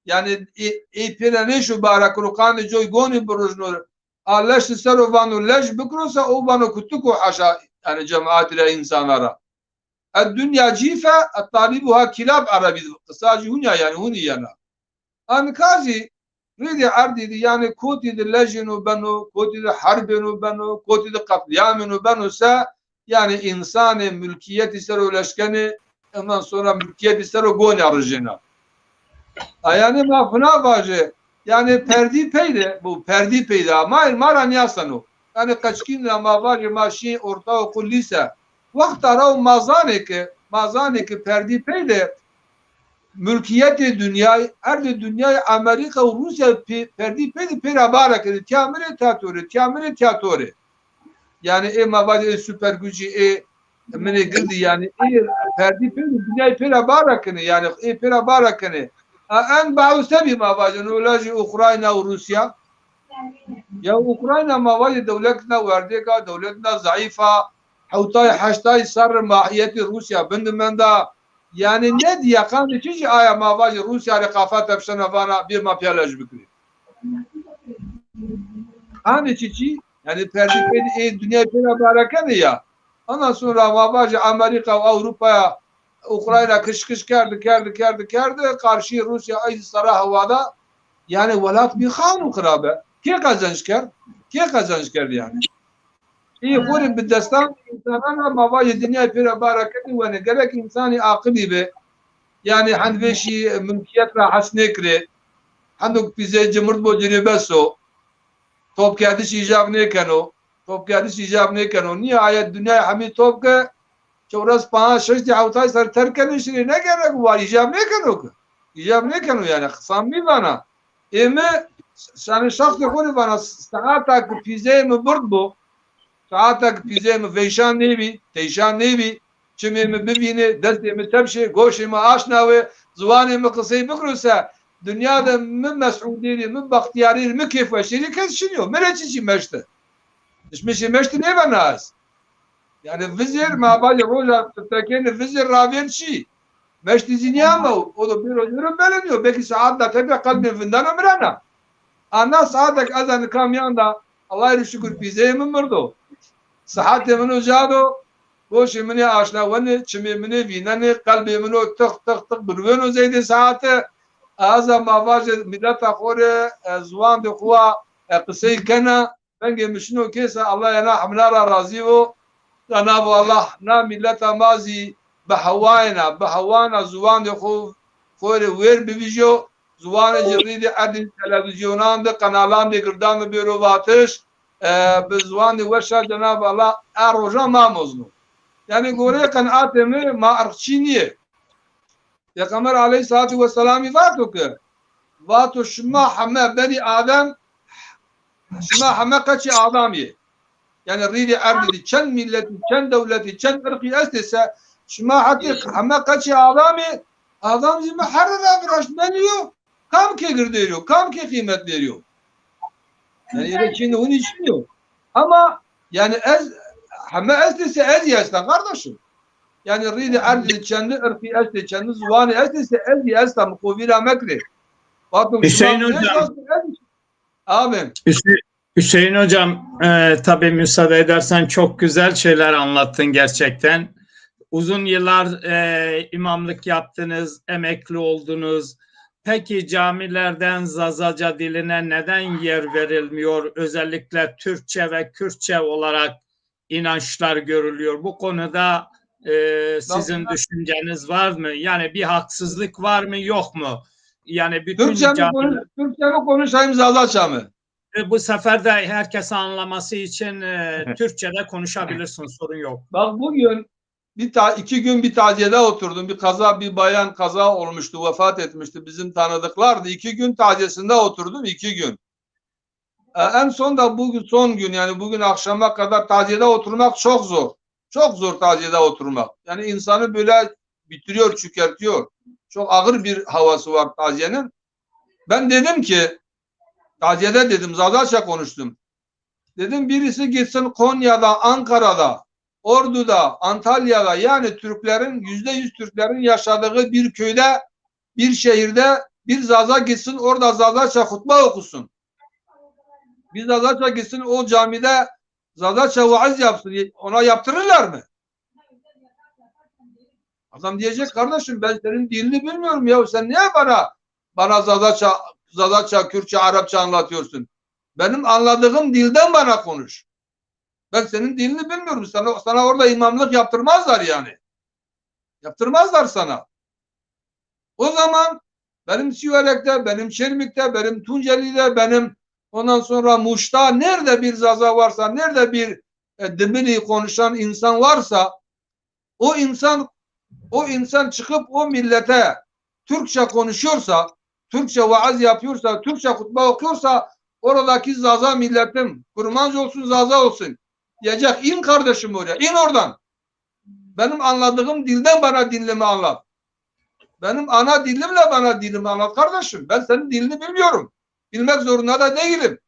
yanî ê, ê pêre nêşo bare kiro, qandê coy gonî birijno, a leş ser o vano lej bikiro se, o vano kutik o haşa, yanî cemaatî ra, însana ra. Ed-dunya cîfe, et-talibuha kilab, erebî qisa ci hûn ya, yanî hûnî yena. Anika zî rîdê erdî de, yanî kotî de lejêno beno, kotî de herbêno beno, kotî de qetlîamêno beno se, yanî însanê mulkîyetî ser o leş kenê, ondan sonra mulkîyetî ser o gonî rijêna. A yanî ma fina vajê, yanî perdî pey de, bu perdî pey de, ma, ma ra nîyaseno. Yanî qeçkîn ra ma vajê ma şî ortaokul, lîse. Wexta ra o ma zanê ke ma zanê ki perdî pey de mulkîyetê dinyay, erdê dinyay Amerîka û Rûsya pê-, perdî pey de pê ra bare kenê. Tîya mi rê, tîya to rê, tîya mi rê, tîya to rê. Yanî ê ma vajê ê super gücî ê minê girdî, yanî ê perdî pê de dinyay pê ra bare kenê, yanî ê pê ra bare kenê. A, en bawe se bî ma vajê no lajê Ukrayna û Rûsya? Ya Ukrayna ma vajê dewlet na werdêk a, dewlet na zeîf a, hewtay heştay serre mahîyetê Rûsya bin de menda. Yanî ne dî ya, qandê çiçî aya ma vajê Rûsya rê qafa tepşena vana bê ma pîya lej bikerê? Qandê çiçî? Yanî perdî pey de ê dinyay pê ra bare kenê ya. Ondan sonra ma vajê Amerîka û Ewropaya Ukrayna kişkiş kerdi, kerdi, kerdi, kerdi. Karşî Rûsya ay zî sera hewada. Yanî welat bî xan û xirabe. Kê qezenc kerd? Kê qezenc kerd yanî? Ê xo rê bi destan însanan ra ma vajê dinyay pê ra bare kenê wenê. Gerek însanî aqilî bi. Yanî hend vêşî mulkîyet ra hes nêkerê. Hendo ki pîzeyê ci mird bo ci rê bes o. Topkerdişî îcab nêkeno. Topkerdişî îcab nêkeno. Nîya aye dinyay hemî top ke çewres, pancas, şeştî, hewtay ser terk kenê şirê, ne gerek war, îcab nêkeno ki. Îcab nêkeno yanî, qisan nîvana. Ê mi, yanî şexsê xo rê vana, saeta ki pîzeyê mi bird bo, saeta ki pîzeyê mi veyşan nêbî, teyşan nêbî, çimê mi bivînê, destê mi tepşê, goşê mi aşnawê, ziwanê mi qisey bikiro se, dinya de mi mesûdî rê, mi bextîyarî rê, mi kêfweşî rê kes çinî yo. Mi rê çiçî meşte? Dişmişê meştî nêbena ez. Yanî vizêr, ma vajê roja ti fekenê vizêr ravêr çî. Meştî zî nîyamo, o do bêro nêro belenîyo. Belkî saet da tepîya qelbê vindena mirena. A na saetek ez a nika mîyan da, Allahî rê şukir pîzeyê mi mirdo. Sihetê min o ca do, goşê min ê aşna wenê, çimê min ê vînenê, qelbê min o tix tix tix birwêno zeydê saete. Ez a ma vajê mîleta xo rê, e, ziwandê xo wa, e, qisey kena. Vengê mi şino kêsa, Allah ena hemina ra razî bo. Cenab-ı Allah na mîleta ma zî bi hewayêna, bi hewana ziwandê xo, xo rê wêr bivîjo. Ziwanê ci rîdê erdî televîzyonan de, qenalan de girdan de bêro vatiş, e, bi ziwandê weş a Cenab-ı Allah a roja ma mozno. Yanî goreyê qenaatê mi ma irqçî nîyê. Pêxember aleyhîsselatu wesselamî vato ke, vato şima heme benî Adem, şima heme qeçê Adem yê. Yanî rîdê erdî de çend mîletî, çend dewletî, çend irqî estê se, şima hetê heme qeçê Adem yê, Adem zî mi here ra viraşt benî yo, kam kê gird êrî yo, kam kê qîmet bêrî yo? Yanî êde çîn de winî çin yo. Ama yanî ez, heme estê se ez zî esta kardeşim. Yanî rîdê erdî de çendi irqî estê, çendi ziwanî estê se ez zî esta, mi qo vîra mekerê. Vato Hüseyin hocam. Abi. Hüse- Hüseyin hocam, e, tabii müsaade edersen çok güzel şeyler anlattın gerçekten. Uzun yıllar, e, imamlık yaptınız, emekli oldunuz. Peki camilerden Zazaca diline neden yer verilmiyor? Özellikle Türkçe ve Kürtçe olarak inançlar görülüyor. Bu konuda, e, sizin düşünceniz var mı? Yani bir haksızlık var mı, yok mu? Yani bütün Türkçe mi cami- konuş-, Türkçe mi konuşayım, Zazaca mı? E, bu sefer de herkese anlaması için, e, Türkçe'de konuşabilirsin, sorun yok. Bak, bugün bir ta-, iki gün bir taziyede oturdum. Bir kaza, bir bayan kaza olmuştu, vefat etmişti. Bizim tanıdıklardı. İki gün taziyesinde oturdum, iki gün. E, en son da bugün son gün, yani bugün akşama kadar taziyede oturmak çok zor. Çok zor taziyede oturmak. Yani insanı böyle bitiriyor, çökertiyor. Çok ağır bir havası var taziyenin. Ben dedim ki, taziyede dedim, Zazaça konuştum. Dedim birisi gitsin Konya'da, Ankara'da, Ordu'da, Antalya'da, yani Türklerin, yüzde yüz Türklerin yaşadığı bir köyde, bir şehirde bir Zaza gitsin, orada Zazaça hutbe okusun. Bir Zazaça gitsin, o camide Zazaça vaaz yapsın. Ona yaptırırlar mı? Adam diyecek, kardeşim, ben senin dilini bilmiyorum ya, sen niye bana, bana Zazaça, Zazaça, Kürtçe, Arapça anlatıyorsun? Benim anladığım dilden bana konuş. Ben senin dilini bilmiyorum. Sana, sana orada imamlık yaptırmazlar yani. Yaptırmazlar sana. O zaman benim Siverek'te, benim Çermik'te, benim Tunceli'de, benim ondan sonra Muş'ta, nerede bir Zaza varsa, nerede bir, e, Dimili konuşan insan varsa, o insan O insan çıkıp o millete Türkçe konuşuyorsa, Türkçe vaaz yapıyorsa, Türkçe hutbe okuyorsa oradaki Zaza milletim, kurmanc olsun, Zaza olsun diyecek. İn kardeşim oraya, in oradan. Benim anladığım dilden bana dilimi anlat. Benim ana dilimle bana dilimi anlat kardeşim. Ben senin dilini bilmiyorum. Bilmek zorunda da değilim.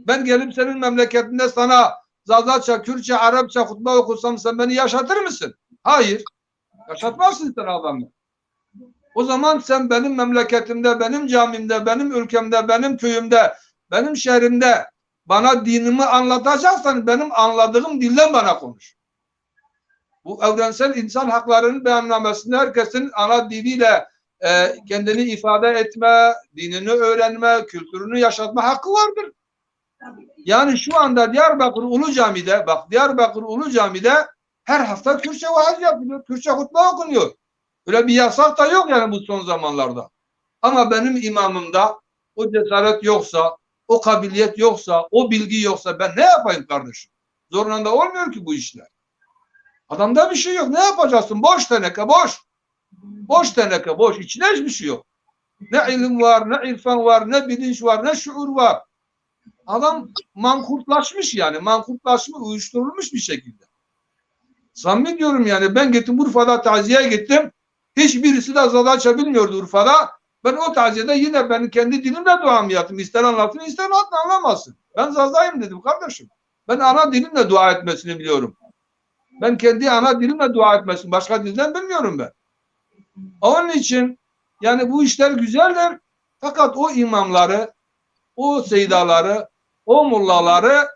Ben gelip senin memleketinde sana Zazaça, Kürtçe, Arapça hutbe okusam sen beni yaşatır mısın? Hayır. Yaşatmazsın sen adamı. O zaman sen benim memleketimde, benim camimde, benim ülkemde, benim köyümde, benim şehrimde bana dinimi anlatacaksan benim anladığım dilden bana konuş. Bu evrensel insan haklarının beyannamesinde herkesin ana diliyle e, kendini ifade etme, dinini öğrenme, kültürünü yaşatma hakkı vardır. Yani şu anda Diyarbakır Ulu Cami'de, bak Diyarbakır Ulu Cami'de her hafta Kürtçe vaaz yapılıyor, Kürtçe hutbe okunuyor. Öyle bir yasak da yok yani bu son zamanlarda. Ama benim imamımda o cesaret yoksa, o kabiliyet yoksa, o bilgi yoksa ben ne yapayım kardeşim? Zorla da olmuyor ki bu işler. Adamda bir şey yok. Ne yapacaksın? Boş teneke, boş. Boş teneke, boş. İçine hiçbir şey yok. Ne ilim var, ne irfan var, ne bilinç var, ne şuur var. Adam mankurtlaşmış yani. Mankurtlaşmış, uyuşturulmuş bir şekilde. Samimi diyorum yani. Ben gittim Urfa'da taziyeye gittim. Hiçbirisi de Zazaça bilmiyordu Urfa'da. Ben o taziyede yine ben kendi dilimle duamı yaptım. İster anlasın, ister anlamasın. Ben Zazayım dedim kardeşim. Ben ana dilimle dua etmesini biliyorum. Ben kendi ana dilimle dua etmesini başka dilden bilmiyorum ben. Onun için yani bu işler güzeldir. Fakat o imamları, o seydaları, o mullaları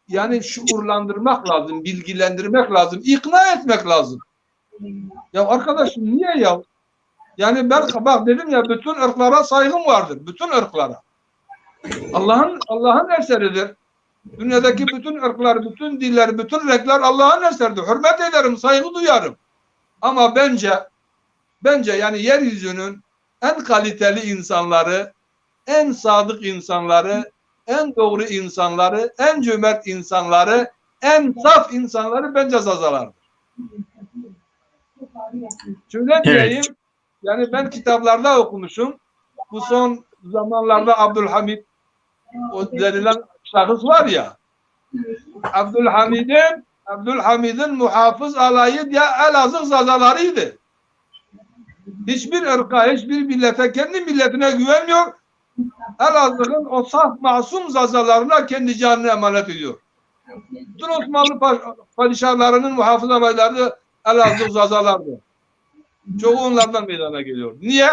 yani şuurlandırmak lazım, bilgilendirmek lazım, ikna etmek lazım. Ya arkadaşım niye ya? Yani ben bak dedim ya bütün ırklara saygım vardır. Bütün ırklara. Allah'ın Allah'ın eseridir. Dünyadaki bütün ırklar, bütün diller, bütün renkler Allah'ın eseridir. Hürmet ederim, saygı duyarım. Ama bence bence yani yeryüzünün en kaliteli insanları, en sadık insanları, en doğru insanları, en cömert insanları, en saf insanları bence Zazalardır. Şöyle diyeyim, yani ben kitaplarda okumuşum. Bu son zamanlarda Abdülhamit o denilen şahıs var ya, Abdülhamid'in Abdülhamid'in muhafız alayı diye Elazığ Zazalarıydı. Hiçbir ırka, hiçbir millete, kendi milletine güvenmiyor. Elazığ'ın o saf masum Zazalarına kendi canını emanet ediyor. Bütün Osmanlı pa- padişahlarının muhafız alayları Elazığ Zazalardı. Çoğu onlardan meydana geliyor. Niye?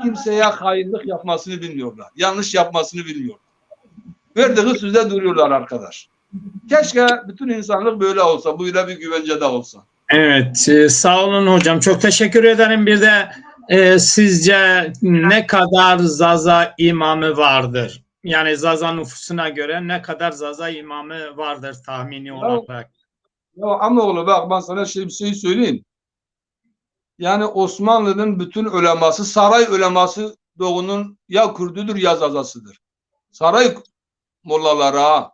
Kimseye hainlik yapmasını bilmiyorlar. Yanlış yapmasını bilmiyorlar. Verdiği sözde duruyorlar arkadaş. Keşke bütün insanlık böyle olsa, böyle bir güvencede olsa. Evet, e, sağ olun hocam. Çok teşekkür ederim. Bir de e, sizce ne kadar Zaza imamı vardır? Yani Zaza nüfusuna göre ne kadar Zaza imamı vardır tahmini olarak? Ya Amoğlu bak ben sana şey bir şey söyleyeyim. Yani Osmanlı'nın bütün uleması, saray uleması Doğu'nun ya Kürdüdür ya Zazasıdır. Saray mollaları ha.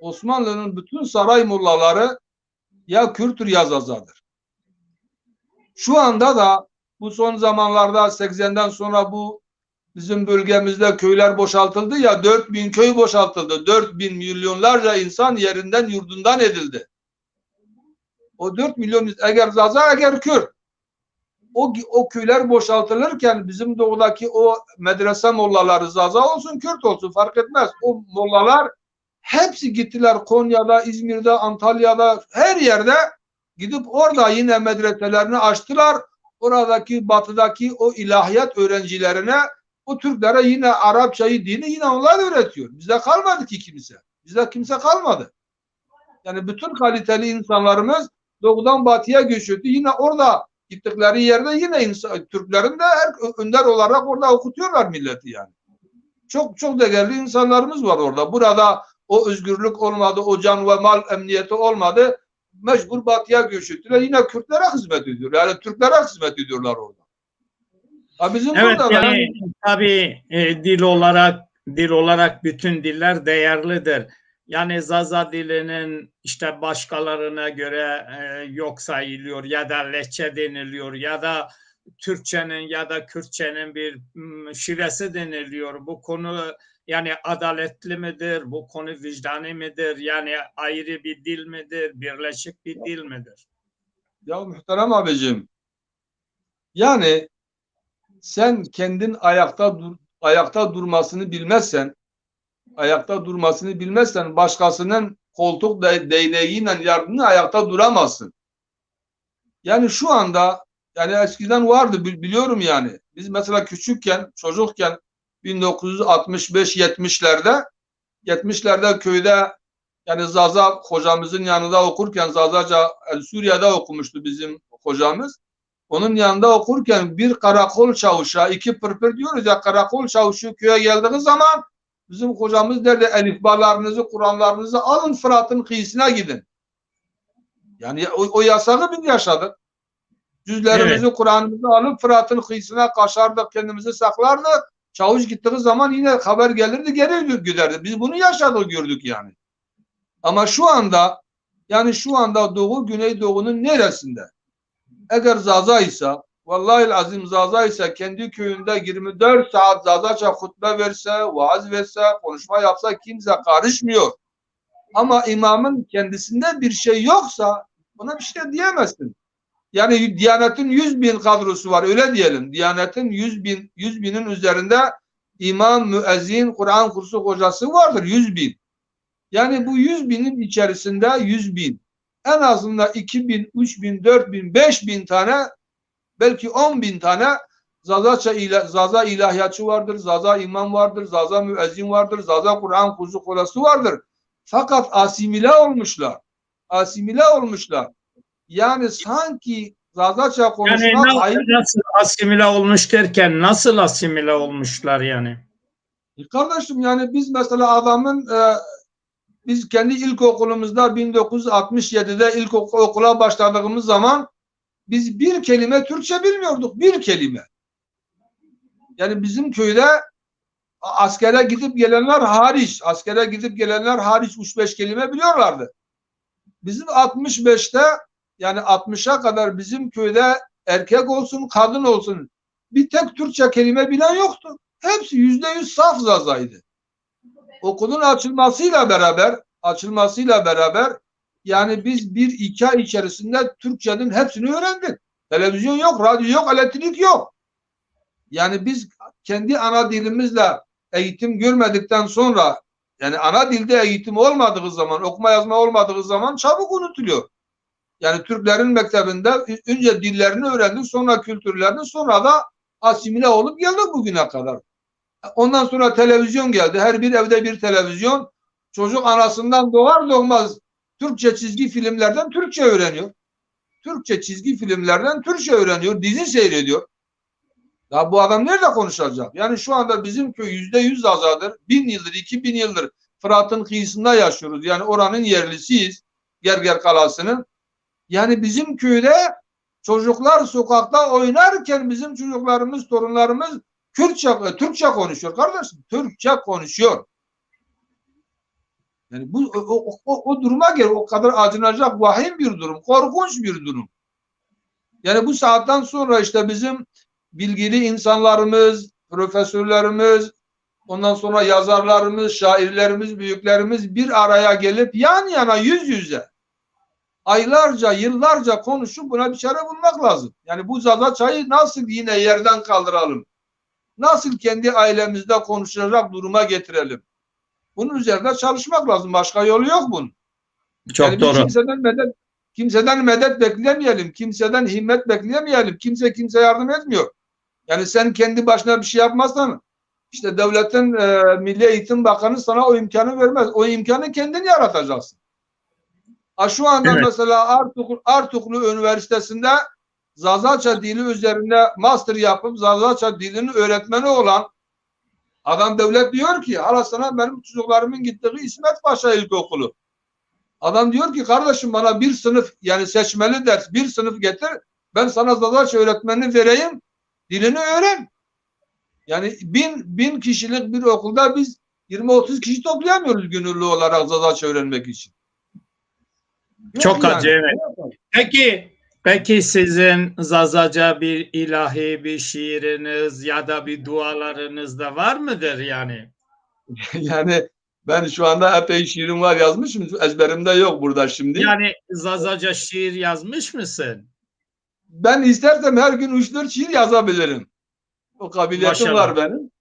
Osmanlı'nın bütün saray mollaları ya Kürttür ya Zazadır. Şu anda da bu son zamanlarda sekizden sonra bu bizim bölgemizde köyler boşaltıldı ya, dört bin köy boşaltıldı. Dört bin milyonlarca insan yerinden yurdundan edildi. O dört milyon eğer Zaza eğer Kürt. O, o köyler boşaltılırken bizim doğudaki o medrese mollaları Zaza olsun Kürt olsun fark etmez. O mollalar hepsi gittiler Konya'da, İzmir'de, Antalya'da her yerde gidip orada yine medreselerini açtılar. Oradaki batıdaki o ilahiyat öğrencilerine o Türklere yine Arapçayı dini yine onlar öğretiyor. Bizde kalmadı ki kimse. Bizde kimse kalmadı. Yani bütün kaliteli insanlarımız doğudan batıya göç etti. Yine orada gittikleri yerde yine insan, Türklerin de her, önder olarak orada okutuyorlar milleti yani. Çok çok değerli insanlarımız var orada. Burada o özgürlük olmadı, o can ve mal emniyeti olmadı. Mecbur batıya göç ettiler. Yine Kürtlere hizmet ediyor. Yani Türklere hizmet ediyorlar orada. Ha bizim Evet burada da yani tabii e, dil olarak dil olarak bütün diller değerlidir. Yani Zaza dilinin işte başkalarına göre e, yok sayılıyor ya da lehçe deniliyor ya da Türkçenin ya da Kürtçenin bir mm, şivesi deniliyor. Bu konu yani adaletli midir? Bu konu vicdani midir? Yani ayrı bir dil midir? Birleşik bir dil midir? Ya muhterem abicim, yani sen kendin ayakta dur, ayakta durmasını bilmezsen, ayakta durmasını bilmezsen başkasının koltuk de, değneğiyle yardımıyla ayakta duramazsın. Yani şu anda, yani eskiden vardı, bi- biliyorum yani. Biz mesela küçükken, çocukken bin dokuz yüz altmış beş yetmişlerde, yetmişlerde köyde yani Zaza hocamızın yanında okurken Zazaca, yani Suriye'de okumuştu bizim hocamız. Onun yanında okurken bir karakol çavuşa, iki pırpır diyoruz ya, karakol çavuşu köye geldiği zaman bizim hocamız derdi elifbalarınızı, Kur'anlarınızı alın Fırat'ın kıyısına gidin. Yani o, o yasağı biz yaşadık. Cüzlerimizi, evet. Kur'an'ımızı alıp Fırat'ın kıyısına kaşardık, kendimizi saklardık. Çavuş gittiği zaman yine haber gelirdi, geri giderdi. Biz bunu yaşadık, gördük yani. Ama şu anda, yani şu anda Doğu, Güneydoğu'nun neresinde? Eğer Zaza ise, vallahi azim Zaza ise kendi köyünde yirmi dört saat Zazaca hutbe verse, vaaz verse, konuşma yapsa kimse karışmıyor. Ama imamın kendisinde bir şey yoksa buna bir şey diyemezsin. Yani Diyanet'in yüz bin kadrosu var, öyle diyelim. Diyanet'in yüz bin, yüz binin üzerinde imam, müezzin, Kur'an kursu hocası vardır, yüz bin. Yani bu yüz binin içerisinde yüz bin, en azından iki bin, üç bin, dört bin, beş bin tane, belki on bin tane Zazaça ila, Zaza ilahiyatçı vardır, Zaza imam vardır, Zaza müezzin vardır, Zaza Kur'an kursu hocası vardır. Fakat asimile olmuşlar. Asimile olmuşlar. Yani sanki Zazaça konuşmak yani nasıl, nasıl asimile olmuş derken nasıl asimile olmuşlar yani? E kardeşim, yani biz mesela adamın e, biz kendi ilkokulumuzda bin dokuz yüz altmış yedide ilkokula başladığımız zaman biz bir kelime Türkçe bilmiyorduk. Bir kelime. Yani bizim köyde askere gidip gelenler hariç, askere gidip gelenler hariç üç beş kelime biliyorlardı. Bizim altmış beşte, yani altmışa kadar bizim köyde erkek olsun, kadın olsun, bir tek Türkçe kelime bilen yoktu. Hepsi yüzde yüz saf Zazaydı. Okulun açılmasıyla beraber, açılmasıyla beraber yani biz bir iki ay içerisinde Türkçenin hepsini öğrendik. Televizyon yok, radyo yok, elektrik yok. Yani biz kendi ana dilimizle eğitim görmedikten sonra, yani ana dilde eğitim olmadığı zaman, okuma yazma olmadığı zaman çabuk unutuluyor. Yani Türklerin mektebinde önce dillerini öğrendik, sonra kültürlerini, sonra da asimile olup geldik bugüne kadar. Ondan sonra televizyon geldi. Her bir evde bir televizyon. Çocuk anasından doğar doğmaz Türkçe çizgi filmlerden Türkçe öğreniyor. Türkçe çizgi filmlerden Türkçe öğreniyor, dizi seyrediyor. Ya bu adam nerede konuşacak? Yani şu anda bizim köy yüzde yüz Zazadır. Bin yıldır, iki bin yıldır Fırat'ın kıyısında yaşıyoruz. Yani oranın yerlisiyiz. Gerger Kalası'nın. Yani bizim köyde çocuklar sokakta oynarken bizim çocuklarımız, torunlarımız Kürtçe, e, Türkçe konuşuyor kardeşim. Türkçe konuşuyor. Yani bu o, o, o, o duruma göre o kadar acınacak vahim bir durum, korkunç bir durum. Yani bu saatten sonra işte bizim bilgili insanlarımız, profesörlerimiz, ondan sonra yazarlarımız, şairlerimiz, büyüklerimiz bir araya gelip yan yana, yüz yüze aylarca, yıllarca konuşup buna bir çare bulmak lazım. Yani bu Zaza çayı nasıl yine yerden kaldıralım? Nasıl kendi ailemizde konuşacak duruma getirelim? Bunun üzerinde çalışmak lazım. Başka yolu yok bunun. Çok yani doğru. Kimseden medet, kimseden medet beklemeyelim. Kimseden himmet beklemeyelim. Kimse kimse yardım etmiyor. Yani sen kendi başına bir şey yapmazsan işte devletin e, Milli Eğitim Bakanı sana o imkanı vermez. O imkanı kendin yaratacaksın. Ha, şu anda evet. Mesela Artuklu, Artuklu Üniversitesi'nde Zazaça dili üzerinde master yapıp Zazaça dilinin öğretmeni olan adam devlet diyor ki hala sana benim çocuklarımın gittiği İsmet Paşa İlkokulu. Adam diyor ki kardeşim bana bir sınıf yani seçmeli ders bir sınıf getir ben sana Zazaça öğretmenini vereyim dilini öğren. Yani bin, bin kişilik bir okulda biz yirmi otuz kişi toplayamıyoruz gönüllü olarak Zazaça öğrenmek için. Yok Çok yani. Acayip. Ne yapalım? Peki, peki sizin Zazaca bir ilahi bir şiiriniz ya da bir dualarınız da var mıdır yani? Yani ben şu anda epey şiirim var yazmışım. Ezberimde yok burada şimdi. Yani Zazaca şiir yazmış mısın? Ben istersem her gün üç dört şiir yazabilirim. O kabiliyetim Maşallah. var benim.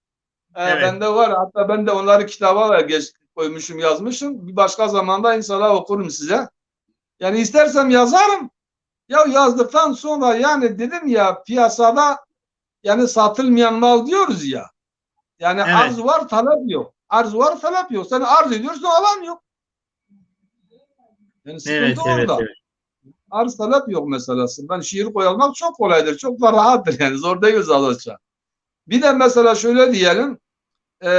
E, Evet. Bende var. Hatta ben de onları kitaba da geç koymuşum, yazmışım. Bir başka zamanda inşallah okurum size. Yani istersem yazarım. Ya yazdıktan sonra yani dedim ya piyasada yani satılmayan mal diyoruz ya. Yani Evet. arz var, talep yok. Arz var, talep yok. Sen arz ediyorsun, alan yok. Yani sıkıntı Evet, evet, orada. evet. Arz talep yok meselesi. Ben şiir koyalmak çok kolaydır. Çok da rahattır yani. Zor değil Zazaça. Bir de mesela şöyle diyelim. E,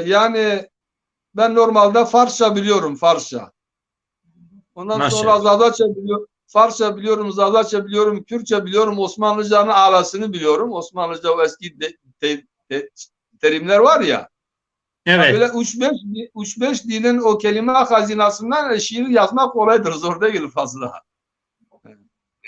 yani ben normalde Farsça biliyorum, Farsça. Ondan Maşallah. sonra Zazaça biliyorum, Farsça biliyorum, Zazaça biliyorum, Kürtçe biliyorum, Osmanlıcanın alasını biliyorum. Osmanlıca o eski de, te, te, terimler var ya. Evet. Böyle üç beş, üç beş dilin o kelime hazinasından şiir yazmak kolaydır, zor değil fazla.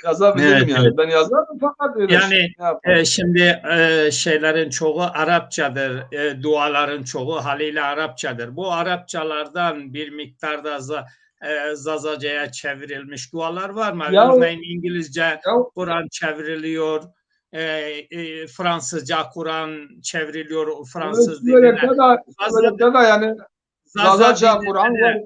Yazabilirim Evet, yani. evet. Ben yazarım fakat öyle Yani şey, ne yapayım? e, şimdi e, şeylerin çoğu Arapçadır, e, duaların çoğu haliyle Arapçadır. Bu Arapçalardan bir miktarda za- e, Zazaca'ya çevrilmiş dualar var mı? Ya- Örneğin İngilizce Ya- Kur'an çevriliyor, e, e, Fransızca Kur'an çevriliyor, o Fransız Evet, diline. Sürekli de, Zaza- sürekli de yani Zaza Zazaca diline Kur'an de- var.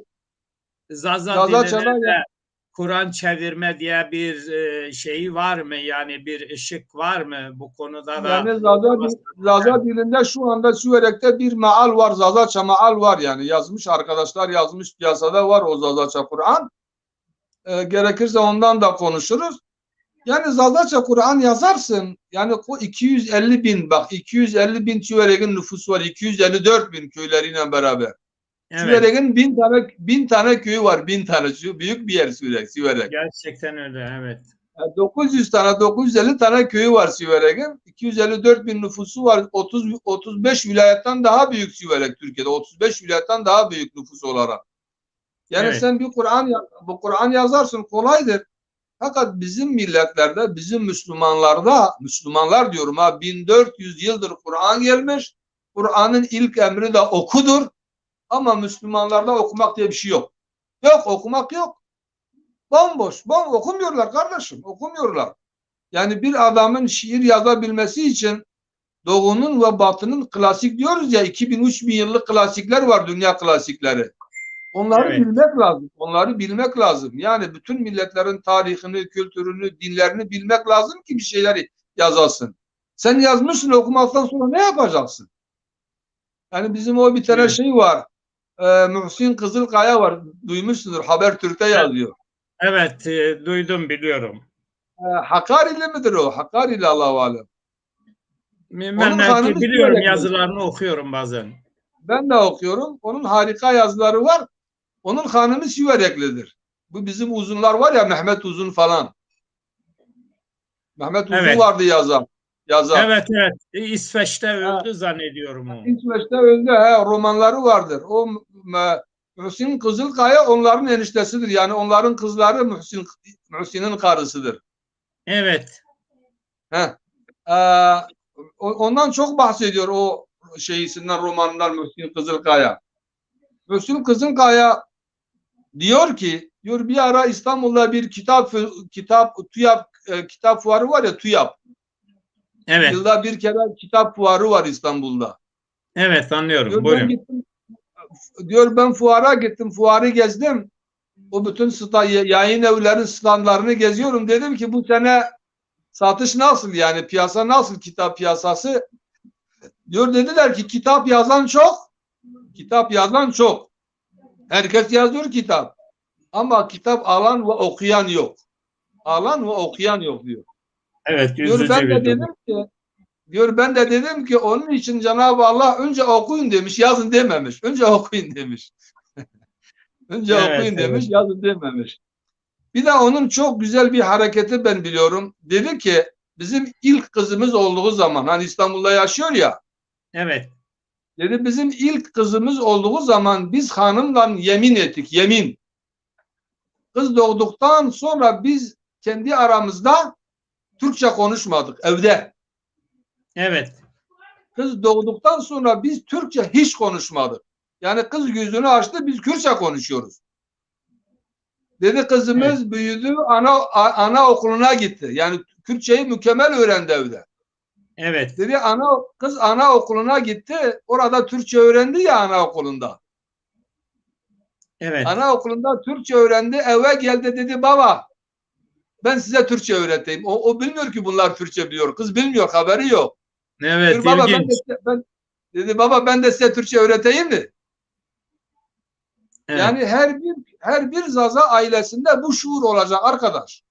Zaza Zazaca diline da de ya- Kur'an çevirme diye bir e, şeyi var mı? Yani bir ışık var mı bu konuda da? Yani Zaza, Zaza dilinde şu anda Siverek'te bir maal var, Zazaça maal var yani. Yazmış arkadaşlar, yazmış, piyasada var o Zazaça Kur'an. E, gerekirse ondan da konuşuruz. Yani Zazaça Kur'an yazarsın, yani o iki yüz elli bin, bak, iki yüz elli bin Siverek'in nüfusu var, iki yüz elli dört bin köyleriyle beraber. Evet. Siverek'in bin tane, bin tane köyü var, bin tane. Sü- Büyük bir yer Siverek, Siverek. Gerçekten öyle, evet. Yani dokuz yüz tane, dokuz yüz elli tane köyü var Siverek'in. iki yüz elli dört bin nüfusu var. otuz, otuz beş vilayetten daha büyük Siverek Türkiye'de. otuz beş vilayetten daha büyük nüfus olarak. Yani Evet. sen bir Kur'an ya- bu Kur'an yazarsın, kolaydır. Fakat bizim milletlerde, bizim Müslümanlarda, Müslümanlar diyorum ha, bin dört yüz yıldır Kur'an gelmiş. Kur'an'ın ilk emri de okudur. Ama Müslümanlarda okumak diye bir şey yok. Yok, okumak yok. Bomboş, bom okumuyorlar kardeşim, okumuyorlar. Yani bir adamın şiir yazabilmesi için Doğu'nun ve Batı'nın klasik diyoruz ya, iki bin, üç bin yıllık klasikler var, dünya klasikleri. Onları Evet. bilmek lazım, onları bilmek lazım. Yani bütün milletlerin tarihini, kültürünü, dinlerini bilmek lazım ki bir şeyler yazasın. Sen yazmışsın, okumaktan sonra ne yapacaksın? Yani bizim o bir tane Evet. şey var. E, Muhsin Kızılkaya var. Duymuşsundur. Habertürk'te Evet. yazıyor. Evet, e, duydum, biliyorum. E, Hakkari'li midir o? Hakkari'li, Allahu alem. Onun Memleket hanımı biliyorum, Siverekli. yazılarını okuyorum bazen. Ben de okuyorum. Onun harika yazıları var. Onun hanımı Sivereklidir. Bu bizim Uzunlar var ya, Mehmet Uzun falan. Mehmet Uzun Evet. vardı yazan. Yazan. Evet, evet. E, İsveç'te Ha. öldü zannediyorum o. İsveç'te öldü. He, romanları vardır. O me- Muhsin Kızılkaya onların eniştesidir. Yani onların kızları Muhsin, Muhsin'in karısıdır. Evet. He. Ee, o- ondan çok bahsediyor o şeysinden, romanından Muhsin Kızılkaya. Muhsin Kızılkaya diyor ki, diyor, bir ara İstanbul'da bir kitap fü- kitap TÜYAP e, kitap fuarı var ya, TÜYAP. Evet. Yılda bir kere kitap fuarı var İstanbul'da. Evet, anlıyorum. Diyor, Buyurun. ben gittim, diyor, ben fuara gittim, fuarı gezdim. O bütün sta- yayın evlerin standlarını geziyorum. Dedim ki bu sene satış nasıl, yani piyasa nasıl, kitap piyasası? Diyor, dediler ki kitap yazan çok, kitap yazan çok. Herkes yazıyor kitap. Ama kitap alan ve okuyan yok. Alan ve okuyan yok diyor. Evet, Diyor, üzücü ben bir de durum. dedim ki, diyor, ben de dedim ki onun için Cenab-ı Allah önce okuyun demiş, yazın dememiş. Önce okuyun demiş. Önce Evet, okuyun demiş, evet. yazın dememiş. Bir de onun çok güzel bir hareketi ben biliyorum. Dedi ki bizim ilk kızımız olduğu zaman, hani İstanbul'da yaşıyor ya, Evet. Dedi, bizim ilk kızımız olduğu zaman biz hanımla yemin ettik, yemin. Kız doğduktan sonra biz kendi aramızda Türkçe konuşmadık evde. Evet. Kız doğduktan sonra biz Türkçe hiç konuşmadık. Yani kız gözünü açtı, biz Kürtçe konuşuyoruz. Dedi, kızımız büyüdü, ana a- anaokuluna gitti. Yani Kürtçeyi mükemmel öğrendi evde. Evet. Dedi, ana kız anaokuluna gitti. Orada Türkçe öğrendi ya anaokulunda. Evet. Anaokulunda Türkçe öğrendi. Eve geldi, dedi, baba, ben size Türkçe öğreteyim. O, o bilmiyor ki bunlar Türkçe biliyor. Kız bilmiyor, haberi yok. Evet, Dur baba, ben de ilginç. size, ben dedi, baba, ben de size Türkçe öğreteyim mi? Evet. Yani her bir her bir Zaza ailesinde bu şuur olacak arkadaş.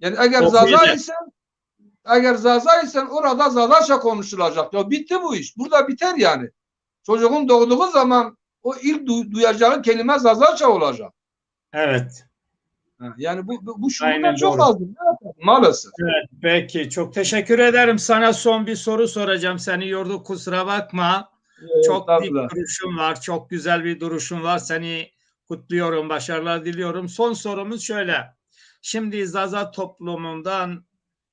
Yani eğer Zaza Okuyacak. isen eğer Zaza isen orada Zazaça konuşulacak. Ya bitti bu iş. Burada biter yani. Çocuğun doğduğu zaman o ilk du- duyacağı kelime Zazaça olacak. Evet. Ha, yani bu bu, bu şuurda Aynen çok doğru. azdır. Ne yapalım? Maalesef. Evet, peki. Çok teşekkür ederim. Sana son bir soru soracağım. Seni yorduk, kusura bakma. Ee, Çok dik estağfurullah. duruşun var, çok güzel bir duruşun var. Seni kutluyorum, başarılar diliyorum. Son sorumuz şöyle. Şimdi Zaza toplumundan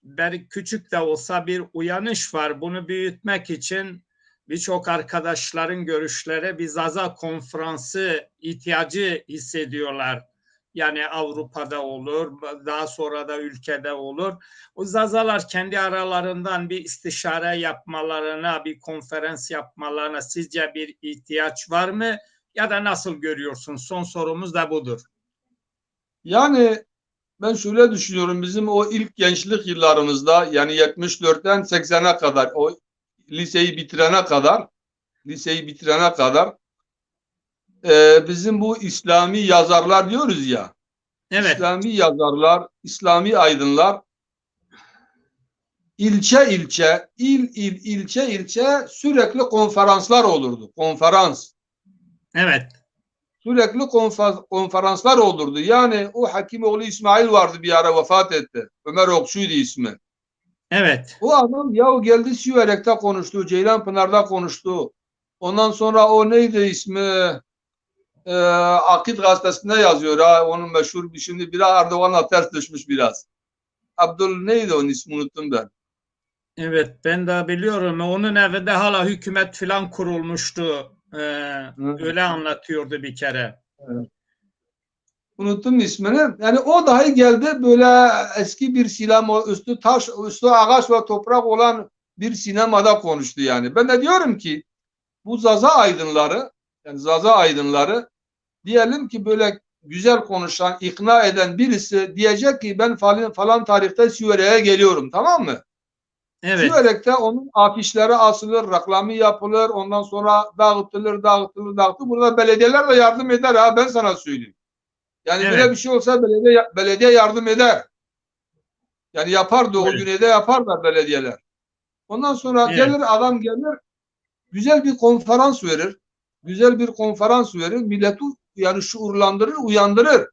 beri küçük de olsa bir uyanış var. Bunu büyütmek için birçok arkadaşların görüşleri bir Zaza konferansı ihtiyacı hissediyorlar. Yani Avrupa'da olur, daha sonra da ülkede olur. O Zazalar kendi aralarından bir istişare yapmalarına, bir konferans yapmalarına sizce bir ihtiyaç var mı? Ya da nasıl görüyorsun? Son sorumuz da budur. Yani ben şöyle düşünüyorum. Bizim o ilk gençlik yıllarımızda, yani yetmiş dörtten seksene kadar, o liseyi bitirene kadar, liseyi bitirene kadar e, bizim bu İslami yazarlar diyoruz ya, Evet. İslami yazarlar, İslami aydınlar ilçe ilçe, il il, ilçe ilçe sürekli konferanslar olurdu. Konferans. Evet. Sürekli konfer- konferanslar olurdu. Yani o Hakimoğlu İsmail vardı, bir ara vefat etti. Ömer Okçu'ydu ismi. Evet. O adam yahu geldi Siverek'te konuştu, Ceylanpınar'da konuştu. Ondan sonra o neydi ismi? Ee, Akit gazetesinde yazıyor ha. Onun meşhur bir, şimdi biraz Erdoğan'la ters düşmüş biraz. Abdul neydi onun ismi, unuttum ben. Evet, ben de biliyorum. Onun evinde hala hükümet falan kurulmuştu. Ee, Hı. Öyle anlatıyordu bir kere. Unuttum ismini. Yani o dahi geldi, böyle eski bir sinema, üstü taş, üstü ağaç ve toprak olan bir sinemada konuştu yani. Ben de diyorum ki bu Zaza aydınları, yani Zaza aydınları, diyelim ki böyle güzel konuşan, ikna eden birisi diyecek ki ben falan, falan tarihte Siverek'e geliyorum, tamam mı? Evet. Siverek'te onun afişleri asılır, reklamı yapılır, ondan sonra dağıtılır, dağıtılır, dağıtılır. Burada belediyeler de yardım eder ha, ben sana söyleyeyim. Yani Evet. Böyle bir şey olsa belediye belediye yardım eder. Yani yapar, Doğu Evet. Güney'de yapar da belediyeler. Ondan sonra Evet. gelir, adam gelir, güzel bir konferans verir. Güzel bir konferans verir. Milleti yani şuurlandırır, uyandırır.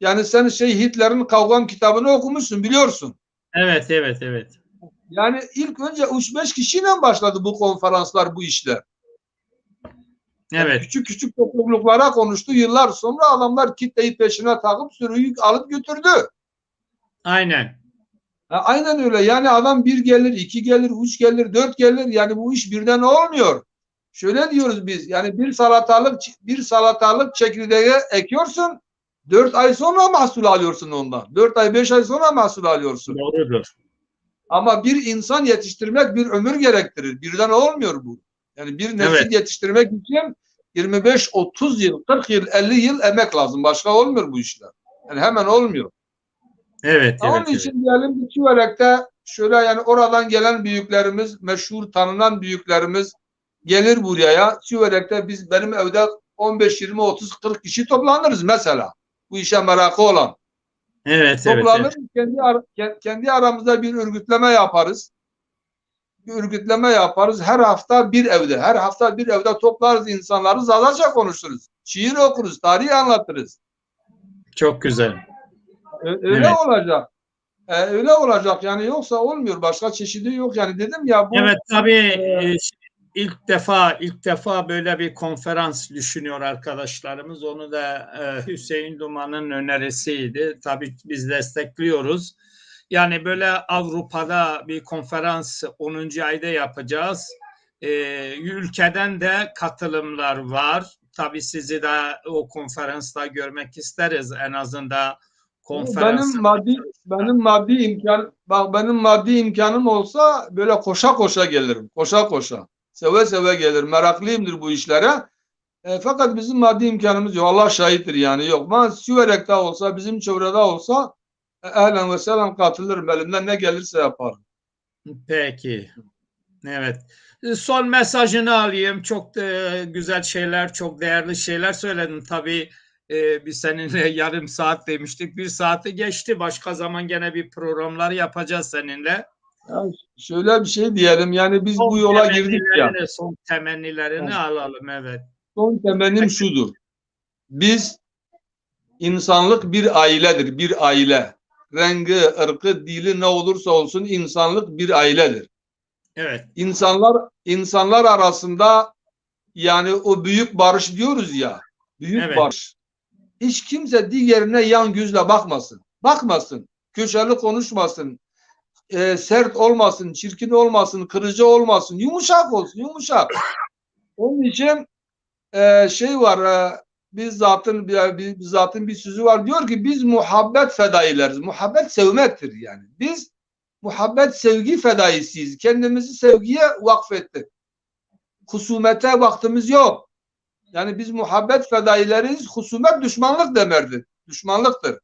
Yani sen şey, Hitler'in Kavgam kitabını okumuşsun, biliyorsun. Evet, evet, evet. Yani ilk önce üç beş kişiyle başladı bu konferanslar, bu işler. Yani Evet. Küçük küçük topluluklara konuştu. Yıllar sonra adamlar kitleyi peşine takıp sürüyü alıp götürdü. Aynen. Ha, aynen öyle. Yani adam bir gelir, iki gelir, üç gelir, dört gelir. Yani bu iş birden olmuyor. Şöyle diyoruz biz. Yani bir salatalık bir salatalık çekirdeği ekiyorsun. Dört ay sonra mahsul alıyorsun ondan. Dört ay, beş ay sonra mahsul alıyorsun. Doğrudur. Ama bir insan yetiştirmek bir ömür gerektirir. Birden olmuyor bu. Yani bir nesil Evet. yetiştirmek için yirmi beş, otuz yıl, kırk yıl, elli yıl emek lazım. Başka olmuyor bu işler. Yani hemen olmuyor. Evet, Onun evet, evet. için diyelim ki Siverek'te şöyle, yani oradan gelen büyüklerimiz, meşhur tanınan büyüklerimiz gelir buraya. Siverek'te biz, benim evde on beş, yirmi, otuz, kırk kişi toplanırız mesela. Bu işe merakı olan. Evet, evet, Toplanır, evet. kendi ar- ke- kendi aramızda bir örgütleme yaparız. Bir örgütleme yaparız. Her hafta bir evde, her hafta bir evde toplarız insanları, Zazaca konuşuruz. Şiir okuruz, tarih anlatırız. Çok güzel. Ö- Öyle Evet. olacak. E, öyle olacak yani, yoksa olmuyor. Başka çeşidi yok yani, dedim ya bu. Evet, tabii, e, e, ilk defa ilk defa böyle bir konferans düşünüyor arkadaşlarımız. Onu da e, Hüseyin Duman'ın önerisiydi. Tabii biz destekliyoruz. Yani böyle Avrupa'da bir konferans onuncu ayda yapacağız. E, ülkeden de katılımlar var. Tabii sizi de o konferansta görmek isteriz. En azından konferansı. Benim maddi benim maddi imkan bak benim maddi imkanım olsa böyle koşa koşa gelirim. Koşa koşa. Seve seve gelirim. Meraklıyımdır bu işlere. E, fakat bizim maddi imkanımız yok. Allah şahittir yani yok. Ama Siverek'te olsa, bizim çevrede olsa e, ehlen ve sehlen katılırım. Elimden ne gelirse yaparım. Peki. Evet. Son mesajını alayım. Çok e, güzel şeyler, çok değerli şeyler söyledin. Tabii e, biz seninle yarım saat demiştik. Bir saati geçti. Başka zaman gene bir programlar yapacağız seninle. Ya şöyle bir şey diyelim. Yani biz bu yola girdik ya. Son temennilerini alalım, evet. Son temennim şudur. Biz insanlık bir ailedir, bir aile. Rengi, ırkı, dili ne olursa olsun insanlık bir ailedir. Evet. İnsanlar insanlar arasında yani o büyük barış diyoruz ya, büyük barış. Hiç kimse diğerine yan gözle bakmasın. Bakmasın. Köşeli konuşmasın. E, sert olmasın, çirkin olmasın, kırıcı olmasın. Yumuşak olsun, yumuşak. Onun için e, şey var, e, biz zaten bir, bir- zaten bir sözü var. Diyor ki biz muhabbet fedaileriz. Muhabbet sevmektir yani. Biz muhabbet sevgi fedaisiyiz. Kendimizi sevgiye vakfettik. Husumete vaktimiz yok. Yani biz muhabbet fedaileriyiz. Husumet düşmanlık demerdir. Düşmanlıktır.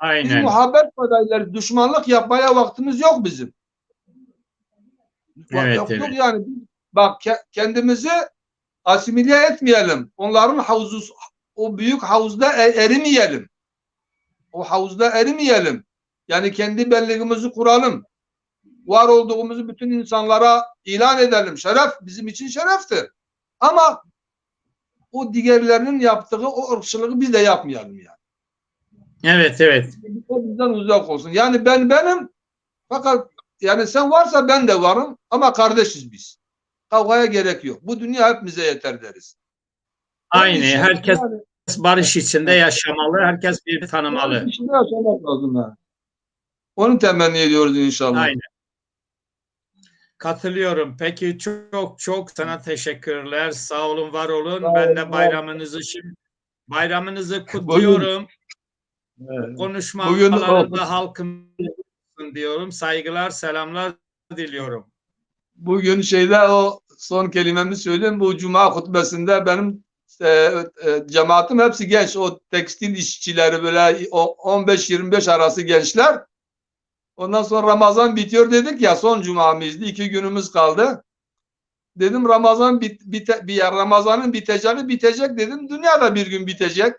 Biz Aynen. muhabbet fedaileri, düşmanlık yapmaya vaktimiz yok bizim. Bak, Evet, yok, yok evet. yani. Bak ke- kendimizi asimile etmeyelim. Onların havuzu, o büyük havuzda e- erimeyelim. O havuzda erimeyelim. Yani kendi benliğimizi kuralım. Var olduğumuzu bütün insanlara ilan edelim. Şeref bizim için şereftir. Ama o diğerlerinin yaptığı o ırkçılığı biz de yapmayalım yani. Evet, evet. O bizden uzak olsun. Yani ben benim, fakat yani sen varsa ben de varım ama kardeşiz biz. Kavgaya gerek yok. Bu dünya hepimize yeter deriz. Onun Aynı. için Herkes yani barış içinde yaşamalı, herkes bir tanımalı. Barış içinde yaşamak lazım yani. Onu temenni ediyoruz inşallah. Aynen. Katılıyorum. Peki çok çok sana teşekkürler. Sağ olun, var olun. Sağ Ben de olun. bayramınızı şimdi bayramınızı Bugün kutluyorum. Evet. Bugün Konuşmalarında halkım diyorum. Saygılar, selamlar diliyorum. Bugün şeyde o son kelimemi söyleyeyim. Bu cuma hutbesinde benim e, e, cemaatim hepsi genç. O tekstil işçileri böyle o on beş yirmi beş arası gençler. Ondan sonra Ramazan bitiyor dedik ya, son cumamızdı, iki günümüz kaldı. Dedim Ramazan bit, bite, bir yer, Ramazan'ın biteceği bitecek dedim. Dünya da bir gün bitecek.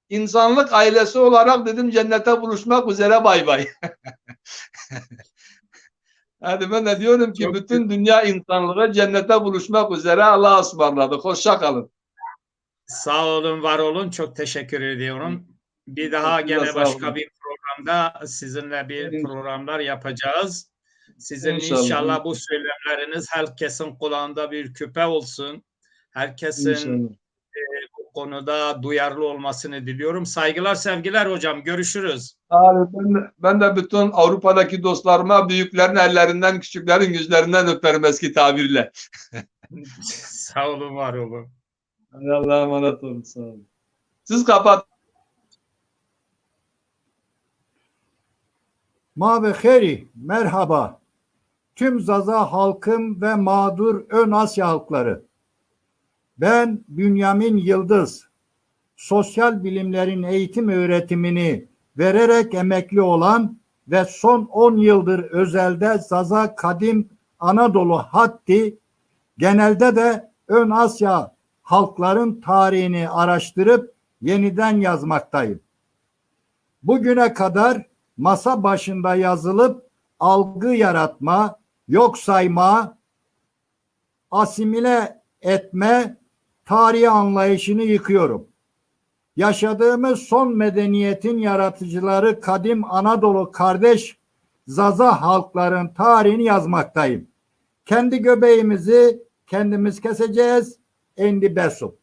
İnsanlık ailesi olarak dedim cennete buluşmak üzere, bay bay. Hadi ben de diyorum ki Çok bütün dünya insanlığı cennete buluşmak üzere, Allah'a ısmarladık. Hoşça kalın. Sağ olun, var olun. Çok teşekkür ediyorum. Bir daha Siz de gene sağ başka olun. bir programda sizinle bir Evet. programlar yapacağız. Sizin İnşallah. inşallah bu söylemleriniz herkesin kulağında bir küpe olsun. Herkesin İnşallah. e, bu konuda duyarlı olmasını diliyorum. Saygılar, sevgiler hocam. Görüşürüz. Abi, ben de, ben de bütün Avrupa'daki dostlarıma büyüklerin ellerinden, küçüklerin yüzlerinden öperim eski tabirle. Sağ olun, var olun. Hadi Allah'a emanet olun. Sağ olun. Siz kapat. Ma ve xêrî, merhaba. Tüm Zaza halkım ve mağdur Ön Asya halkları. Ben Bünyamin Yıldız. Sosyal bilimlerin eğitim öğretimini vererek emekli olan ve son on yıldır özelde Zaza Kadim Anadolu Hatti, genelde de Ön Asya halkların tarihini araştırıp yeniden yazmaktayım. Bugüne kadar masa başında yazılıp algı yaratma, yok sayma, asimile etme tarihi anlayışını yıkıyorum. Yaşadığımız son medeniyetin yaratıcıları kadim Anadolu kardeş Zaza halkların tarihini yazmaktayım. Kendi göbeğimizi kendimiz keseceğiz. Êndî bes o.